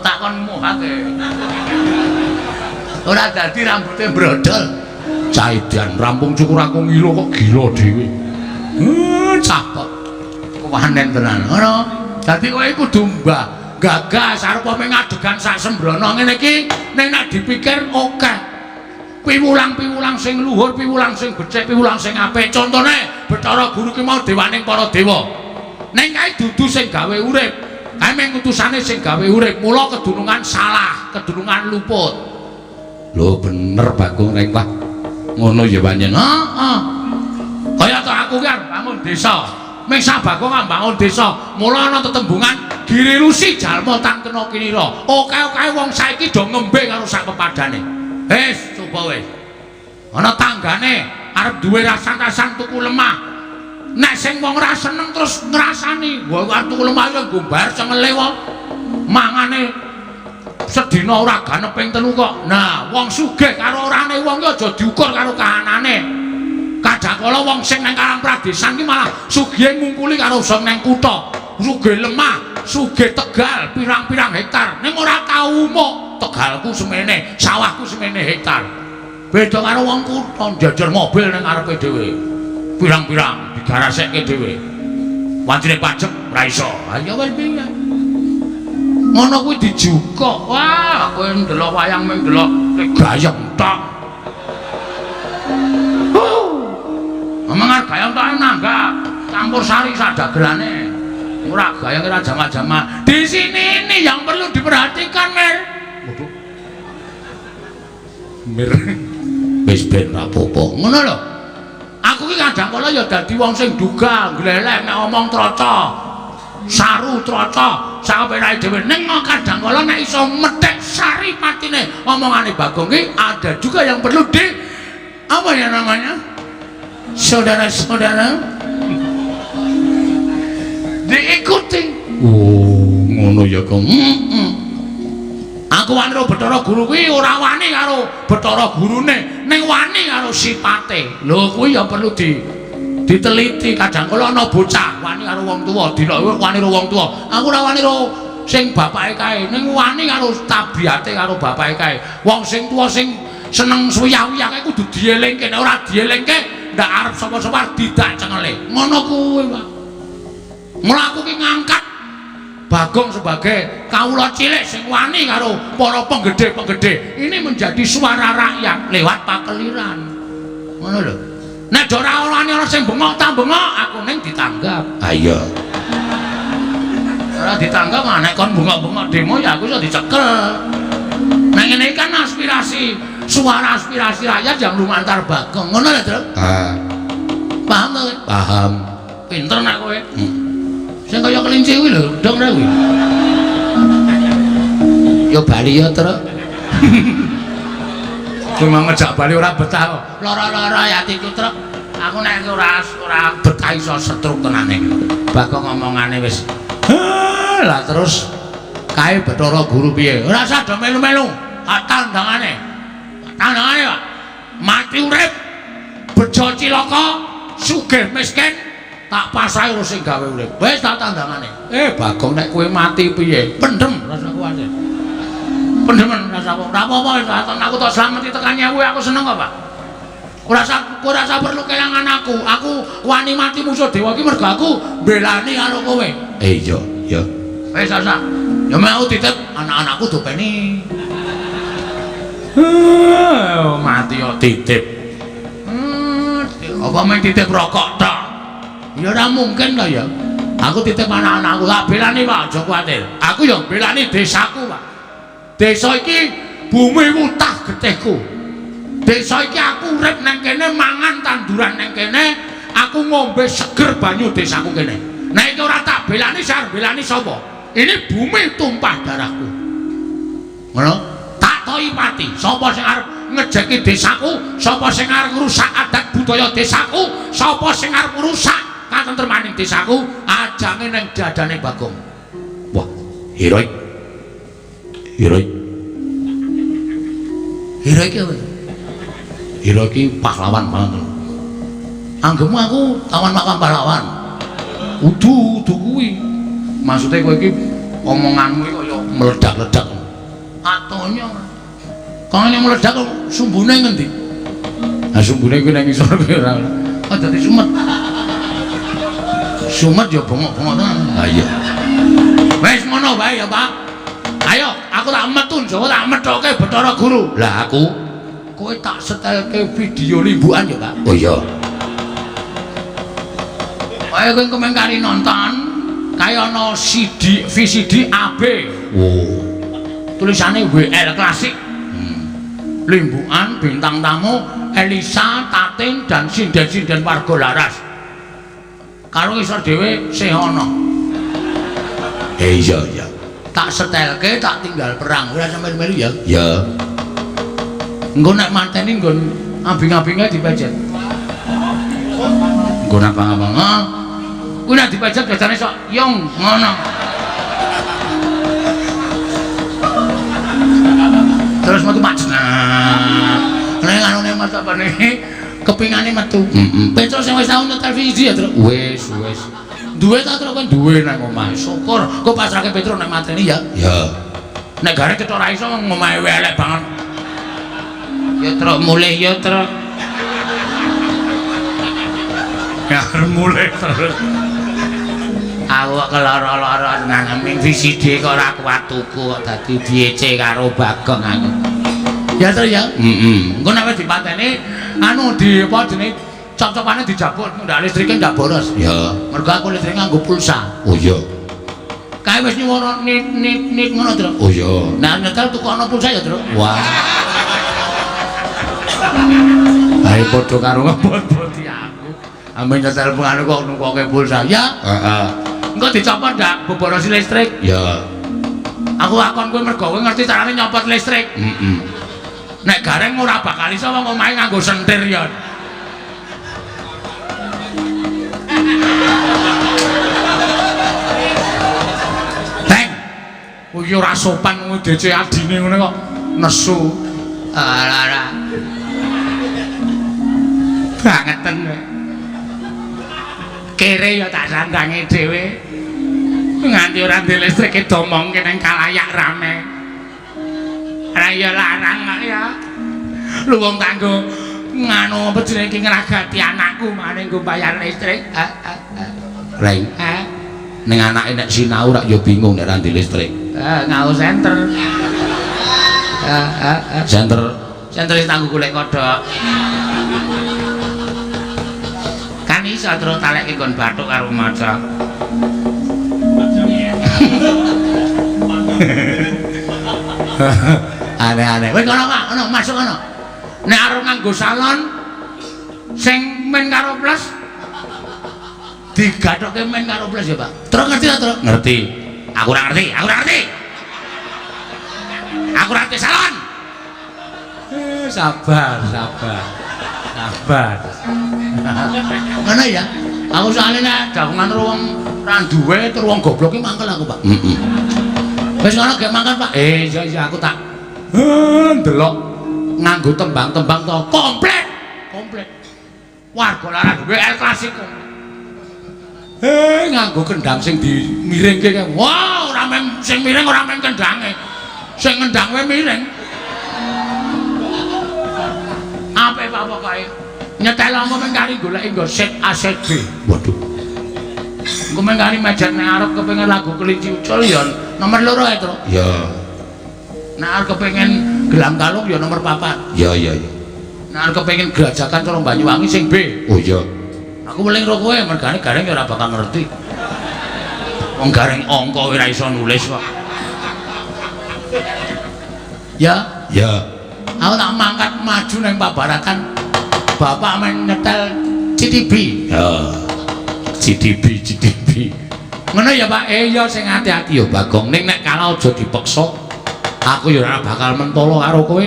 Tak kon muhake. Ora dadi rambute brodol. Caidan rampung cukur aku ngilo kok gila dhewe. Cah kok kewanen tenan. Ngono. Dadi kowe kudu mbah gagas arep mung adegan sak sembrono ngene iki ning nek dipikir akeh. Piwulang-piwulang sing luhur, piwulang sing becik, piwulang sing apik. Contone Bathara Guru ki mau dewaning para dewa. Ning kae dudu sing gawe urip. Kae mung utusane sing gawe urip. Mula kedunungan salah, kedunungan luput. Lho bener Bagong rek wah. Ngono ya pancen. Heeh. Kaya to aku ki arep bangun desa. Ming sak Bagong bangun desa. Mula ana tetembungan Giri Lusi jalma tan kena kinira. Oke-oke wong saiki do ngembe karo sak pepadane. Wis, coba wis. Ana tanggane arep duwe rasan-rasan tuku lemah. Nek sing wong ora seneng terus ngrasani, wah arep tuku lemah ya nggo bayar cengele wong. Mangane sedina ora ganep ping 3 kok. Nah, wong sugih karo orane wong ki aja diukur karo kahanane. Kadang kala wong sing nang Karang Pradesan ki malah sugihe ngungkuli karo sing nang kutha. Sugih lemah, sugih tegal pirang-pirang hektar. Ning ora tau umuk, tegalku semene, sawahku semene hektar. Beda karo wong kutha njejer mobil nang ngarepe dhewe. Pirang-pirang digarasekke dhewe. Wancine pajek ora iso. Ha ya wis piye? Ngono kuwi dijukuk. Wah, kowe ndelok wayang mung ndelok gayeng tok. Omong gayeng tok nanggap campur sari sadagelane. Ora gayeng ora jama-jama. Di sini ini yang perlu diperhatikan, Mir. Waduh. Mir. Wis ben ra apa-apa. Ngono lho. Aku ki kadang kala ya dadi wong sing duga, gleleh nek omong troco. Saru troco, sakapenake dhewe. Ning kadang kala nek iso methek sari patine omongane Bagong ki ada juga yang perlu di apa ya namanya? Saudara-saudara diikuti. Oh, ngono ya, Kong. Aku wani karo Bathara Guru kuwi ora wani karo Bathara Gurune, ning wani karo sipate. Lho kuwi ya perlu diteliti. Kadang kala ana bocah wani karo wong tuwa, dina wani karo wong tuwa. Aku ora wani karo sing bapake kae, ning wani karo tabiate karo bapake kae. Wong sing tuwa sing seneng suyah-wiyah kae kudu dielingke, nek ora dielingke ndak arep sapa-sapa didak cengele. Ngono kuwi, Pak. Mula aku ki ngangkat Bagong sebagai kawula cilik sing wani karo para penggede-penggede. Ini menjadi suara rakyat lewat pakeliran. Ngono lho. Nek ora wani ana sing bengok ta bengok, aku ning ditanggap. Ha iya. Ora ditanggap nek kon bengok-bengok demo ya aku iso dicekel. Nek ngene iki kan aspirasi, suara aspirasi rakyat yang lumantar Bagong. Ngono lho, Truk. Ah. Paham to kowe? Paham. Pinter nek kowe. Sing kaya kelinci kuwi lho, dong ra kuwi. Ya bali ya, Truk. Kowe mau ngejak bali ora betah kok. Lara-lara ya atiku, Truk. Aku nek ora betah iso setruk tenane. Bagong ngomongane wis. Lah terus kae Bathara Guru piye? Ora usah do melu-melu. Tandangane. Tandangane, Pak. Mati urip, bejo cilaka, sugih miskin, tak pasrahi karo sing gawe urip. Wis tak tandangane. Bagong nek kowe mati piye? Pendem rasa kuwatir. Pendemen rasa ora apa-apa wis aku tak slameti tekan nyewu aku seneng kok, Pak. Ora usah perlu kelangan aku. Aku wani mati musuh dewa iki mergo aku mbelani karo kowe. Iya, iya. Wis ora. Ya mau titip anak-anakku dopeni. Mati kok titip. Apa mung titip rokok tok? Ya ora mungkin to ya. Aku titip anak-anakku tak belani, Pak, aja kuwatir. Aku ya belani desaku, Pak. Desa iki bumi wutah getihku. Desa iki aku urip nang kene, mangan tanduran nang kene, aku ngombe seger banyu desaku kene. Nek iki ora tak belani, sing belani sapa? Ini bumi tumpah darahku. Ngono? Tak toyi pati. Sapa sing arep ngejeki desaku, sapa sing arep ngrusak adat budaya desaku, sapa sing arep ngrusak katentremaning desaku, ajange ning dadane Bagong. Wah, heroik. Heroik. Heroik apa? Heroik iki pahlawan banget. Anggemu aku tawan makam pahlawan. Udu, udu kuwi. Maksude kowe iki omonganmu iki kaya meledak-ledak. Atonya. Kangene meledak kok sumbune ngendi? Lah sumbune kuwi nang ngisor kuwi ora. Oh dadi sumet. Sumet ya bengok-bengok tenan. Ha iya. Wis ngono wae ya, Pak. Ayo, aku tak metu Jawa tak methoke Bathara Guru. Lah aku kowe tak setelke video limbukan ya, Pak. Oh iya. Ayo kowe kemeng kari nonton kaya ana CD VCD AB. Oh. Tulisane WL Klasik. Limbukan bintang tamu Elisa, Tatin dan sinden-sinden warga Laras. Karo isor dhewe sih ana. Iya iya. Tak setelke tak tinggal perang. Ora sampe melu ya. Ya. Engko nek mateni nggon Ambing-ambinge dipejet. Nggon abang-abang. Ha. Kuwi nek dipejet biasane sok yong ngono. Terus metu Pak Jenah. Nek anune metu apane? Kepingane metu. Heeh. Petro sing wis tau nyetel VCD ya, Truk. Wis, wis. Duwe ta, Truk? Kowe duwe nang omah. Syukur. Kok pasrahke Petro nek mateni ya? Ya. Nek garek ketok ora iso omahe elek banget. Ya Truk mulih ya, Truk. Ya mulih terus. Aku kok keloro-loro nang VCD kok ora kuat tuku kok dadi diece karo Bagong aku. Ya Truk ya. Heeh. Engko nek wis dipateni anu di apa jenenge cop-copane dijabut ndak listrike ndak boros. Ya. Mergo aku listrik nganggo pulsa. Oh iya. Kae wis nyuwara nit nit nit ngono, Truk. Oh iya. Nah nyetel tuku ana pulsa ya, Truk. Wah. Ae padha karo ngebot-boti aku. Ambe nyetel anu kok nukoke pulsa. Ya. Heeh. Engko dicopot ndak boborosi listrik. Ya. Aku akon kowe mergo kowe ngerti carane nyopot listrik. Heeh. Nek gareng ora bakal iso wong omahe nganggo sentir ya. Teng. Kuwi ora sopan ngono DC adine ngene kok nesu. Ora ora. Bangeten kowe. Kere ya tak sandange dhewe. Nganti ora ndek listrike domongke nang kalayak rame. Ora ya larang kok ya. Lu wong kanggo nganu apa jenenge iki ngragati anakku mane nggo bayar listrik. Reng. Ning anake nek sinau rak ya bingung nek ra ndek listrik. Ngau senter. Senter Senter sing tanggo golek kodhok. Kan iso terus talekke nggon bathuk karo maca. Aneh-aneh. Wis kono Pak, kono masuk kono. Nek arep nganggo salon sing men karo plus digathokke men karo plus ya, Pak. Terus ngerti ta, Truk? Ngerti. Aku ora ngerti, aku ora ngerti. Aku ora ngerti salon. Sabar, sabar. Sabar. Ngono ya. Aku soalnya nek dagongan karo wong ra duwe terus wong goblok ki mangkel aku, Pak. Heeh. Wis ngono gek mangkel, Pak. Iya iya aku tak ndelok nganggo tembang-tembang to komplit. Komplit. Warga lara duwe El Clasico. Nganggo kendang sing dimiringke kae. Wah, ora meng sing miring ora meng kendange. Sing ngendang wae miring. Apik Pak pokoke. Nyetel angko meng kari goleki nggo set A set B. Waduh. Engko meng kari mejet nek arep kepengin lagu kelinci ucul ya nomor 2 ae, Truk. Ya. Nek arep kepengin gelang kalung ya nomor 4. Ya ya ya. Nek arep kepengin grajagan cara Banyuwangi sing B. Oh iya. Aku weling ro kowe mergane gareng ya ora bakal ngerti. Wong gareng angka ora iso nulis kok. Ya. Ya. Aku tak mangkat maju nang Pabarakan. Bapak men nyetel CTB. Ya. CTB CTB. Ngono ya Pak. Ya sing ati-ati ya Bagong. Ning nek kalah aja dipeksa. Aku ya ora bakal mentolo karo kowe.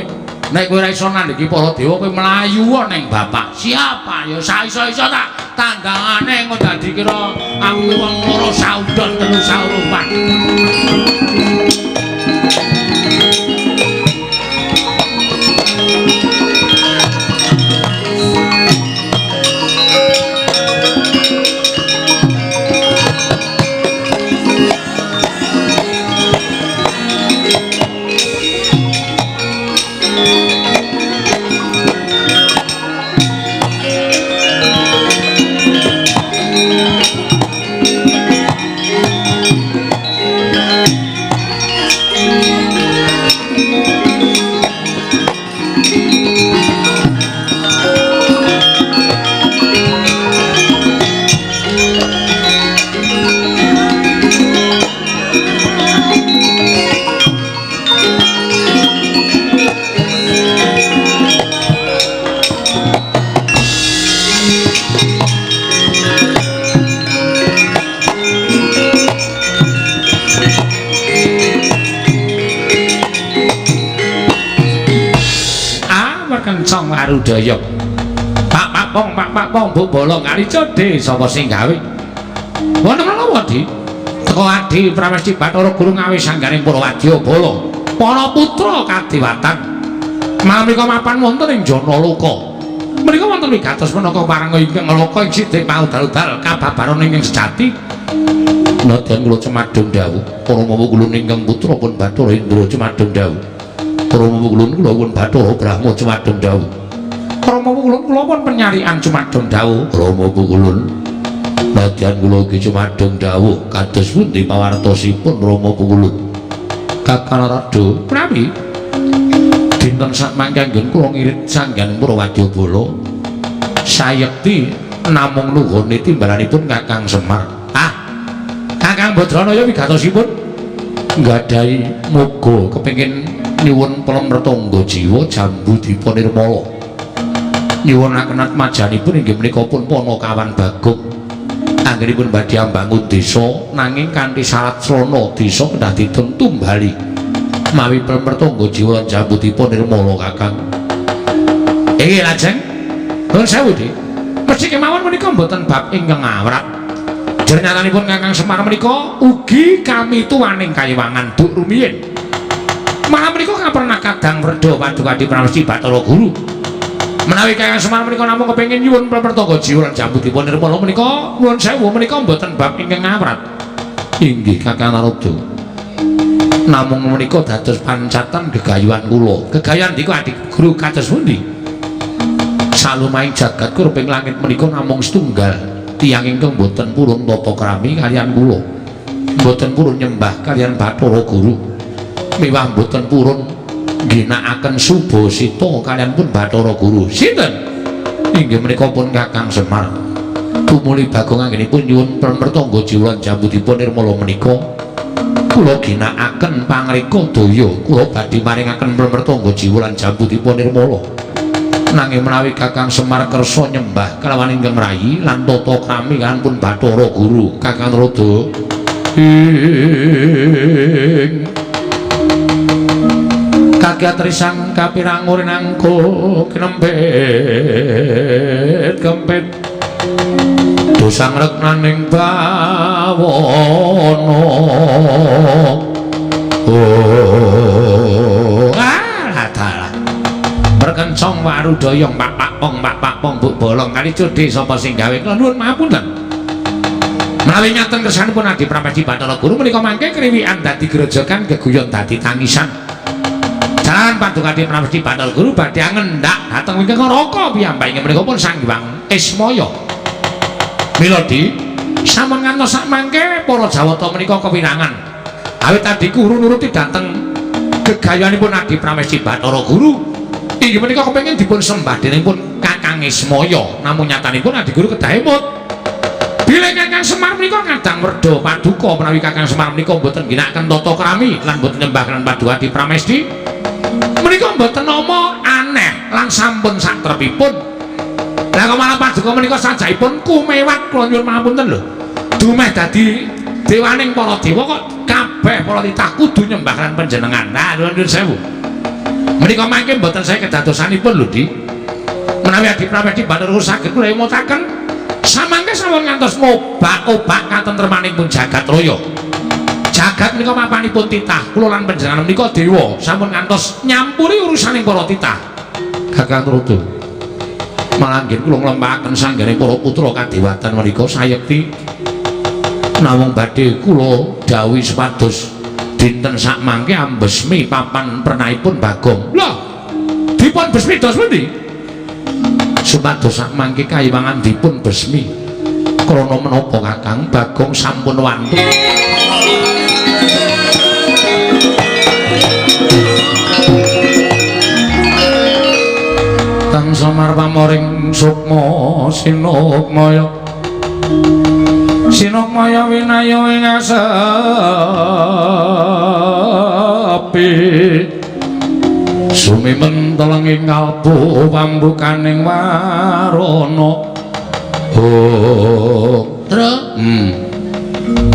Nek kowe ora iso nandhiki para dewa kowe mlayu ning bapak. Siapa ya saiso-iso tak tandangane engko dadi kira aku wong loro saudon telu saurupan. warudaya. Pak pak pong pak pak pong bu bolong kali codhe sapa sing gawe? Wonten menapa, Di? Teko Adi Pramesti Bathara Guru ngawis sangganing para wadyabala, para putra kadewatan. Malam menika mapan wonten ing Janaloka. Menika wonten wigatos menaka paranga ingkang loka ing sidik paudal-udal kababaran ingkang sejati. Nadyan kula cemadhong dawuh, para mawa kula ingkang putra pun Bathara Indra cemadhong dawuh. Para mawa kula pun Bathara Brahma cemadhong dawuh. Para mawa kula pun penyarian cemadhong dawuh. Para mawa kula nadyan kula ugi cemadhong dawuh kados pundi pawartosipun Rama kula. Kakang Narada, Prawi dinten sakmangke anggen kula ngirit sangganing para wadyabala sayekti namung nuhune timbalanipun Kakang Semar. Ah, Kakang Badranaya wigatosipun nggadahi moga kepengin nyuwun pelem retangga jiwa jambu dipa nirmala. Nyuwunaken atmajanipun inggih menika pun Panakawan Bagong. Anggenipun badhe ambangun desa nanging kanthi syarat srana desa kedah dipun tumbali. Mawi pelem retangga jiwa lan jambu dipa nirmala Kakang. Inggih lajeng nuwun sewu, Dik. Mesti kemawon menika mboten bab ingkang awrat. Jernyatanipun Kakang Semar menika ugi kami tuwaning kayiwangan duk rumiyin. Malah menika kapernah kadang wredha Paduka Adi Pramesti Bathara Guru. Menawi Kakang Semar menika namung kepengin nyuwun pertangga jiwa lan jambu dipun nirmala menika nuwun sewu menika mboten bab ingkang awrat. Inggih Kakang Narada. Namung menika dados pancatan gegayuhan kula. Gegayuhan niku Adi Guru kados pundi? Salumahing jagat kurping langit menika namung setunggal tiyang ingkang boten purun tata krami kaliyan kula. Boten purun nyembah kaliyan Bathara Guru. Miwah boten purun ngginakaken subasita kaliyan pun Bathara Guru. Sinten? Inggih menika pun Kakang Semar. Tumuli Bagong anggenipun nyuwun pertangga jiwa lan jambu dipun nirmala menika kula ginakaken pangreka daya kula badhe maringaken pertangga jiwa lan jambu dipun nirmala. Nanging menawi Kakang Semar kersa nyembah kelawan ingkang rayi lan tata krami kaliyan pun Bathara Guru Kakang Narada ing kagiat risang kapirangur nangko kinempit kempit dosang reknaning bawana. Oh ah dalah berkencong warudaya pak pak pong pak pak pong buk bolong kali cudhe sapa sing gawe. Kula nuwun mahapunten. Menawi nyaten kersanipun Adi Pramesti Bathara Guru menika mangke kriwikan dadi grojogan geguyon dadi tangisan. Jalan Paduka Adi Pramesti Bathara Guru badhe ngendak dhateng wingking neraka piyambak inggih menika pun Sang Hyang Ismaya. Mila Di sampun ngantos sakmangke para Jawata menika kewirangan. Awit adhiku nuruti dhateng gegayuhanipun Adi Pramesti Bathara Guru inggih menika kepengin dipun sembah dening pun Kakang Ismaya. Namung nyatanipun Adi Guru kedah emut. Bilih Kakang Semar menika kadang wredha paduka menawi Kakang Semar menika mboten ngginakaken tata krami lan mboten nyembah lan Paduka Adi Pramesti menika mboten nama aneh lan sampun satrepipun. Lah kok malah paduka menika sajakipun kumewat kula nyuwun pangapunten lho. Dumeh dadi dewaning para dewa kok kabeh para titah kudu nyembah lan panjenengan. Nah nuwun sewu. Menika mangke mboten saya kedadosanipun lho, Di. Menawi Adi Pramesti Bathara Guru saged kula emutaken samangke sampun ngantos ngobak-obak katentremaning pun jagat raya. Jagat menika mapanipun titah kula lan panjenengan menika dewa sampun ngantos nyampuri urusaning para titah. Kakang Narada, malah nggih kula nglempakaken sanggane para putra kadewatan menika sayekti namung badhe kula dawuhi supados dinten sakmangke ambesmi papan pernahipun Bagong. Lho, dipun besmi dos pundi? Supados sakmangke kayiwangan dipun besmi. Krana menapa Kakang Bagong sampun wantun. Kang Semar pamoring sukma sinukmaya sinukmaya winaya ing asepi sumimenteleng ing kalbu pambukaning warana. Oh Tru,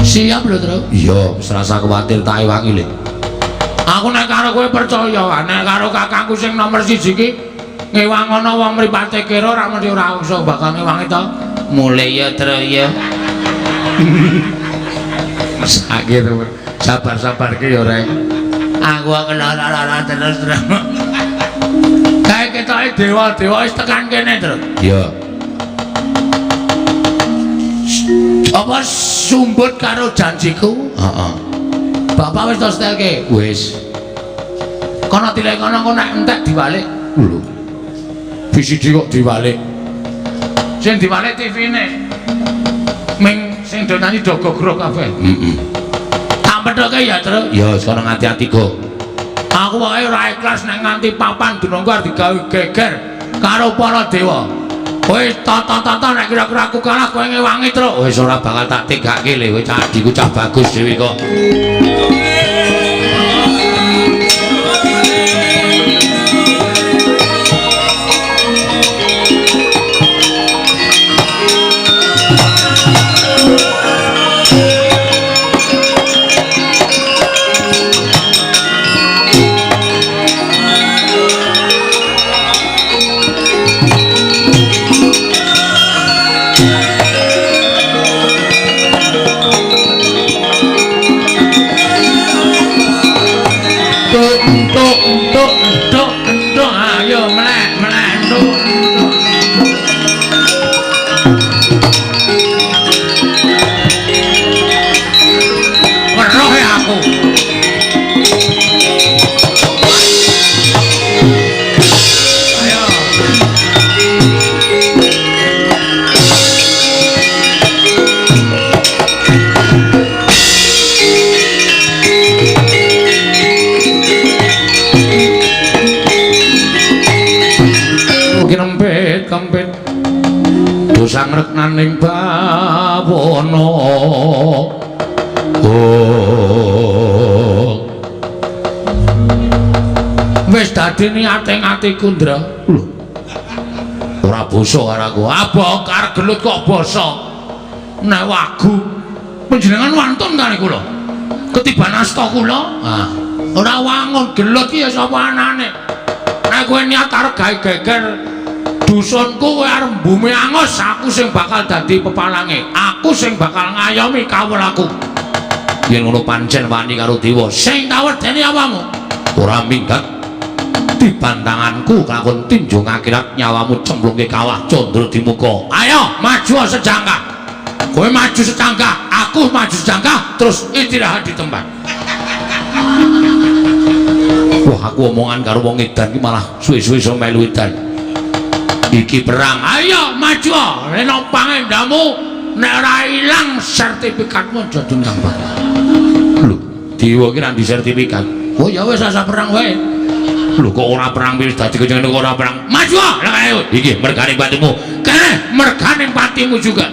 siap lho Tru. Iya, wis rasa kuwatir tak ewangi le. Aku nek karo kowe percaya, nek karo kakangku sing nomor 1 iki Ngewang ana wong mripate kira ora mesti ora iso bakal ngewangi to. Mulih ya, Tru ya. Mesake to. Sabar-sabar ki ya, Rek. Aku lara-lara terus, Tru. Kae ketoke dewa-dewa wis tekan kene, Tru. Iya. Apa sumbut karo janjiku? Heeh. Bapak wis to setelke? Wis. Kono tilek kono engko nek entek diwalik. Lho. VCD kok diwalik. Sing diwalik TV-ne. Ming sing do nyanyi do gogrok kabeh. Heeh. Tak pethoke ya, Tru. Ya, sekarang ati-ati go. Aku wae ora ikhlas nek nganti papan dunungku arep digawe geger karo para dewa. Wis tata-tata nek kira-kira aku kalah kowe ngewangi, Tru. Wis ora bakal tak tegake le, kowe cah adhiku cah bagus dhewe kok. Entuk, ayo melek, melek, entuk. Weruh ya aku. Ayo. Kempit dosa ngreknaning bawana. Oh. Wis dadi niate atiku, Ndra. Lho. Ora basa karo aku. Abok arep gelut kok basa. Nek wagu panjenengan wantun kali kula. Ketiban asta kula. Ah. Ora wangun gelut ki ya sapa anane. Nek kowe niat arep gawe geger dusunku kowe arep bumi angus, aku sing bakal dadi pepalange. Aku sing bakal ngayomi kawulaku. Yen ngono pancen wani karo dewa. Sing kawedeni apamu? Ora minggat dibantanganku kakon tinjung akhirat nyawamu cemplungke kawah condro di muka. Ayo maju sejangkah. Kowe maju sejangkah, aku maju sejangkah, terus istirahat di tempat. Wah, aku omongan karo wong edan iki malah suwe-suwe iso melu edan. Iki perang. Ayo maju, reno pangendamu nek ora ilang sertifikatmu aja diundang. Lho, dewa iki ra ndi sertifikat. Oh ya wis asa perang wae. Lho kok ora perang wis dadi kene kok ora perang. Maju, lah ayo. Iki mergane patimu. Kene mergane patimu juga.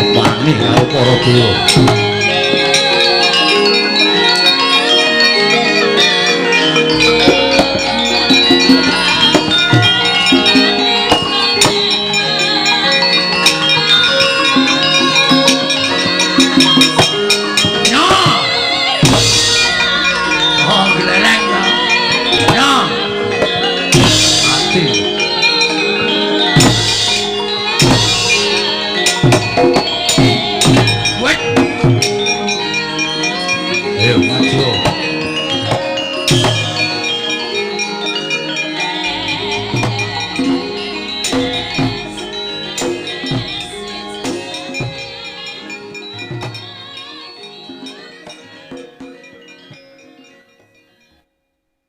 Wani karo para dewa.